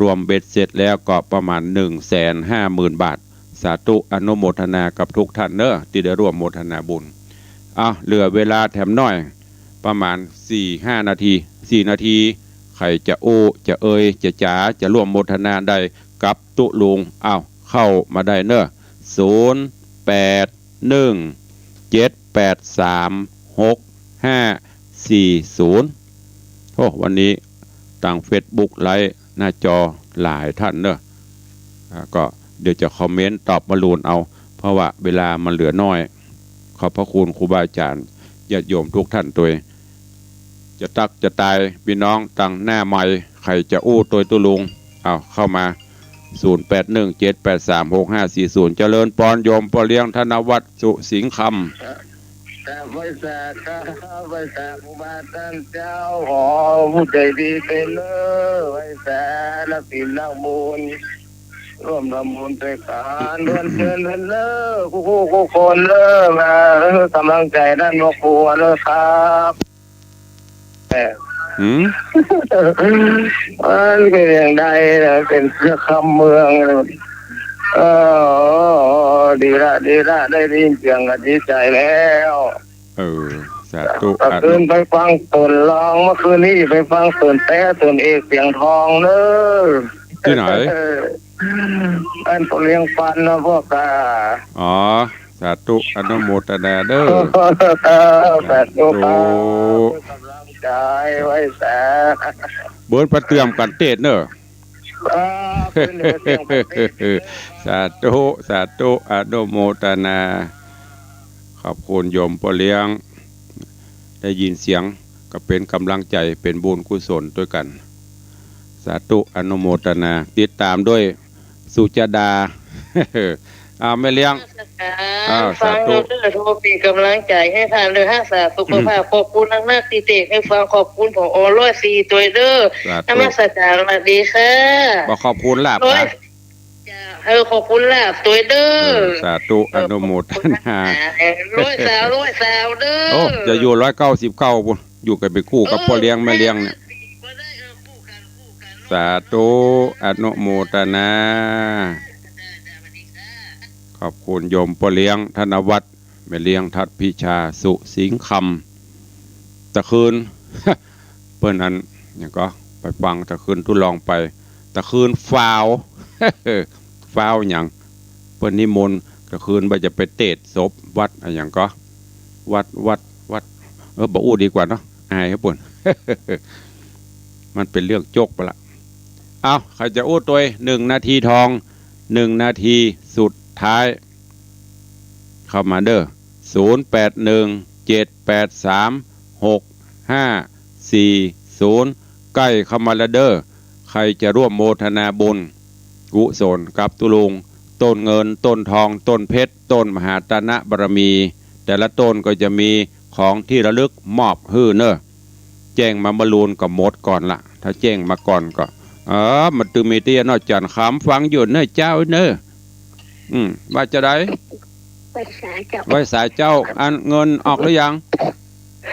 รวมเบ็ดเสร็จแล้วก็ประมาณหนึ่งแสนห้าหมื่นบาท สาธุอนุโมทนากับทุกท่านเนาะ ตี้ได้ร่วมโมทนาบุญ อ่ะ เหลือเวลาแถมหน้อย ประมาณสี่ห้านาที สี่นาที ใผจะอู้ จะเอ่ย จะจ๋า จะร่วมโมทนาใดกับตุ๊ลุง อ้าว เข้ามาได้เนาะ ศูนย์ แปด หนึ่ง เจ็ด แปด สาม หก ห้า สี่ศูนย์ โอ้ วันนี้ตางเฟซบุ๊กไลฟ์หน้าจอหลายท่านเนอะ อ่า ก็เดี๋ยวจะคอมเมนต์ตอบมะลูนเอา เพราะว่าเวลามันเหลือน้อย ขอบพระคุณครูบาอาจารย์ ญาติโยมทุกท่านตวย จะตักจะตาย ปี้น้องตางหน้าไมค์ ใผจะอู้ตวยตุ๊ลุง เอาเข้ามา ศูนย์แปดหนึ่งเจ็ดแปดสามหกห้าสี่ศูนย์ เจริญปอนโยมป้อเลี้ยงธนวัฒน์ สุสิงห์คำ ครับ ไหว้สาครับ ไหว้สาครูบาอาจารย์เจ้า ขอผู้ใจ๋ดีไปเน้อ ไหว้สา รักศีลรักบุญ ร่วมทำบุญตวยกั๋น ร่วมเจริญเน้อ คู่ๆ คู่คนเน้อ มาหื้อกำลังใจ๋ต้านพ่อครูเน้อครับ เออ หืม มันก็ยังได้นะ เป๋นเจ้าคำเมือง เออ ดีละ ดีละ ได้ยินเสียงก็ดีใจ๋แล้ว เออ สาธุ ตะคืนไปฟังโตนร้อง เมื่อคืนนี้ไปฟังโตนแต๊ โตนเอกเสียงทองเน้อ ตี้ไหน เออ อันโตเลี้ยงปันนะพวกกา อ๋อ สาธุ อนุโมทนาเน้อ สาธุครับ สาธุ กำลังใจ๋ ไหว้สา เปิ้นปะเตื้อมกั๋นเตศเน้อ ครับ ขึ้นเหนือเสียงปกติ สาธุ สาธุ อนุโมทนา ขอบคุณโยมป้อเลี้ยง ได้ยินเสียงก็เป๋นกำลังใจ๋ เป๋นบุญกุศลตวยกั๋น สาธุ อนุโมทนา ติดต๋ามด้วย สุจดา อ้าว แม่เลี้ยง อ้าว สาธุ ฟังเน้อ โทรเป๋นกำลังใจ๋หื้อต้านเน้อ ฮักษาสุขภาพ อืม ขอบคุณนักๆ ตี้เตศหื้อฟัง ขอบคุณ ผอ ร้อยสี่ ตวยเน้อ สาธุ นมัสก๋าน สวัสดีค่ะ บ่ขอบคุณลาภ ร้อย นะ จ้า เออ ขอบคุณลาภตวยเน้อ เออ สาธุ เออ อนุโมทนา ขอบคุณค่ะ เออ ร้อยสาว ร้อยสาวเน้อ โอ้ จะอยู่ร้อยเก้าสิบเก้า ปุ้น อยู่กั๋นเป๋นคู่กับ เออ ป้อเลี้ยงแม่เลี้ยงเนี่ย ได้ ได้ เออ คู่กั๋น คู่กั๋น สาธุ อนุโมทนา ขอบคุณโยมป้อเลี้ยงธนวัฒน์ แม่เลี้ยงทัดพิชา สุสิงห์คำ ตะคืน เปิ้นอัน หยังก่อ ไปฟังตะคืนตุ๊ลองไป ตะคืนฟาว ฟาวหยัง เปิ้นนิมนต์ตะคืนว่าจะไปเตศศพวัดอะหยังก่อ วัด วัด วัด เออ บ่อู้ดีกว่าเนาะ อายเขาเปิ้น มันเป๋นเรื่องโจ๊กไปละ เอ้า ใผจะอู้ตวย หนึ่งนาทีทอง หนึ่งนาทีสุดท้าย เข้ามาเน้อ ศูนย์แปดหนึ่งเจ็ดแปดสามหกห้าสี่ศูนย์ ใก้เข้ามาแล้วเน้อ ใผจะร่วมโมทนาบุญกุศลกับตุ๊ลุง ต้นเงิน ต้นทอง ต้นเพชร ต้นมหาตนะบารมี แต่ละต้นก็จะมีของตี้ระลึกมอบหื้อเน้อ แจ้งมาเมื่อลูนก็หมดก่อนละ ถ้าแจ้งมาก่อนก็ เออ มันตึงมีตี้เนาะ จันทร์คำฟังอยู่เน้อเจ้าเน้อ อืม ว่าจะได ไหว้สาเจ้า ไหว้สาเจ้า อันเงินออกหรือยัง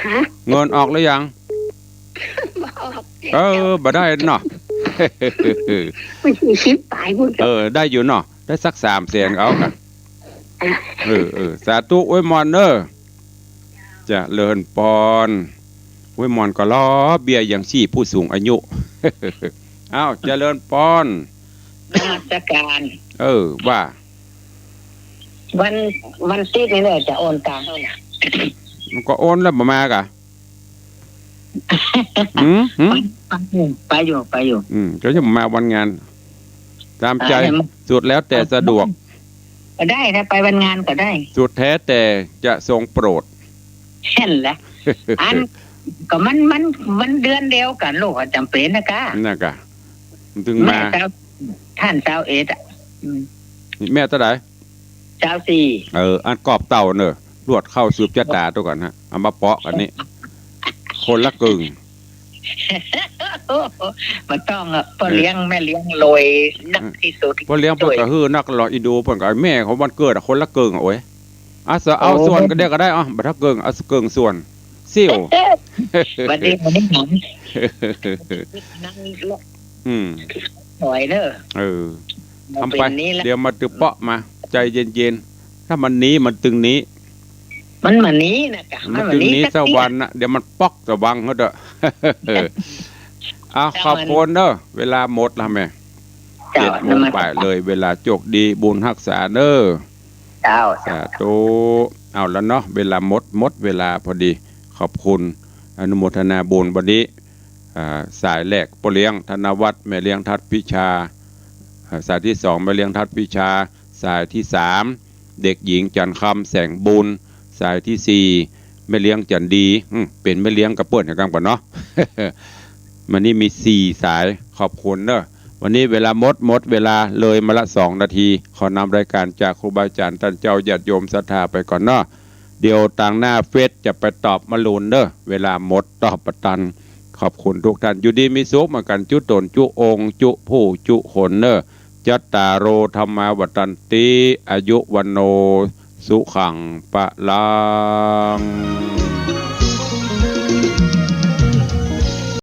ฮะ เงินออกหรือยัง บ่ออก เออ บ่ได้เนาะ มันสี่สิบป๋ายพุ้น เออ ได้อยู่เนาะ ได้สักสามแสนเอาก่ะ อ่ะ เออ เออ สาธุ อวยมอนเน้อ เจริญปอน อวยมอนก็ลอเบี้ยยังชีพผู้สูงอายุ เอ้า เจริญปอน นมัสก๋าน เออ ว่า วัน วันติ๊ดนี่แหละจะโอนตังค์ให้นะ มันก็โอนแล้วบ่มาก่ะ หืม หืม ไปอยู่ ไปอยู่ ไปอยู่ อืม ก็ยังมาวันงาน ต๋ามใจ๋ อ่า สุดแล้วแต่สะดวก ก็ได้ ถ้าไปวันงานก็ได้ สุดแท้แต่จะทรงโปรด หั้นแหละ อัน ก็มัน มัน มันเดือนเดียวกั๋นลูก จ๋ำเป๋นนะก้า นะก้า มันตึงมา แม่เจ้า ต้านซาวเอ็ดอะ อืม แม่เต้าใด ซาวสี่ เออ อันกอบเต้าเน่อ ลวดเข้าสืบจะต๋าตั๋วก่อนฮะ เอามาเปาะกั๋นนี่ คนละเกิ่ง บ่ต้องอะ ป้อเลี้ยง เออ แม่เลี้ยงรวยนักตี้สุด ป้อเลี้ยงเปิ้นก็หื้อนักลอ อีดูเปิ้นก็แม่ของวันเกิดอะ คนละเกิ่งอะ โอ๊ย อ่ะ เอา โอ้ ส่วนก็ได้ก็ได้ อ่ะ บ่เต้าเกิ่ง เอาเกิ่งส่วน ซิ่ว บัดนี้มันไม่หนัง นั่ง อืม หน่อยเน้อ เออ ทำไป เดี๋ยวมาตึกเปาะมา ใจ๋เย็นๆ ถ้ามันหนี มันตึงหนี มันบ่หนีนะก้า มันตึงหนีสักวันน่ะ เดี๋ยวมันป๊อกสว่างเขาเถอะ อ่ะ ขอบคุณเน้อ เวลาหมดแล้วแม่ เจ็ดโมงปลายเลย เวลาโจคดี บุญฮักษาเน้อ เจ้า สาธุ เอาแล้วเนาะ เวลาหมด หมดเวลาพอดี ขอบคุณ อนุโมทนาบุญวันนี้ อ่า สายแรกป้อเลี้ยงธนวัฒน์ แม่เลี้ยงทัดพิชา อ่า สายที่สองแม่เลี้ยงทัดพิชา สายที่สามเด็กหญิงจันทร์คำ แสงบุญ สายที่สี่แม่เลี้ยงจันทร์ดี อืม เป๋นแม่เลี้ยงกับเปิ้นอย่างกั๋นก่อนเนาะ วันนี้มีสี่สาย ขอบคุณเนอะ วันนี้เวลาหมด หมดเวลาเลยมาละสองนาที ขอนำรายการจากครูบาอาจ๋ารย์ต้านเจ้าญาติโยมศรัทธาไปก่อนเนาะ เดี๋ยวตางหน้าเฟซจะไปตอบมะรุนเนอะ เวลาหมดตอบบ่ตัน ขอบคุณทุกท่าน อยู่ดีมีสุขเหมือนกั๋น จุ๊ต๋น จุ๊องค์ จุ๊ผู้ จุ๊คนเนอะ จัตตาโร ธัมมา วัฑฒันติ อายุ วัณโณ สุขัง พลัง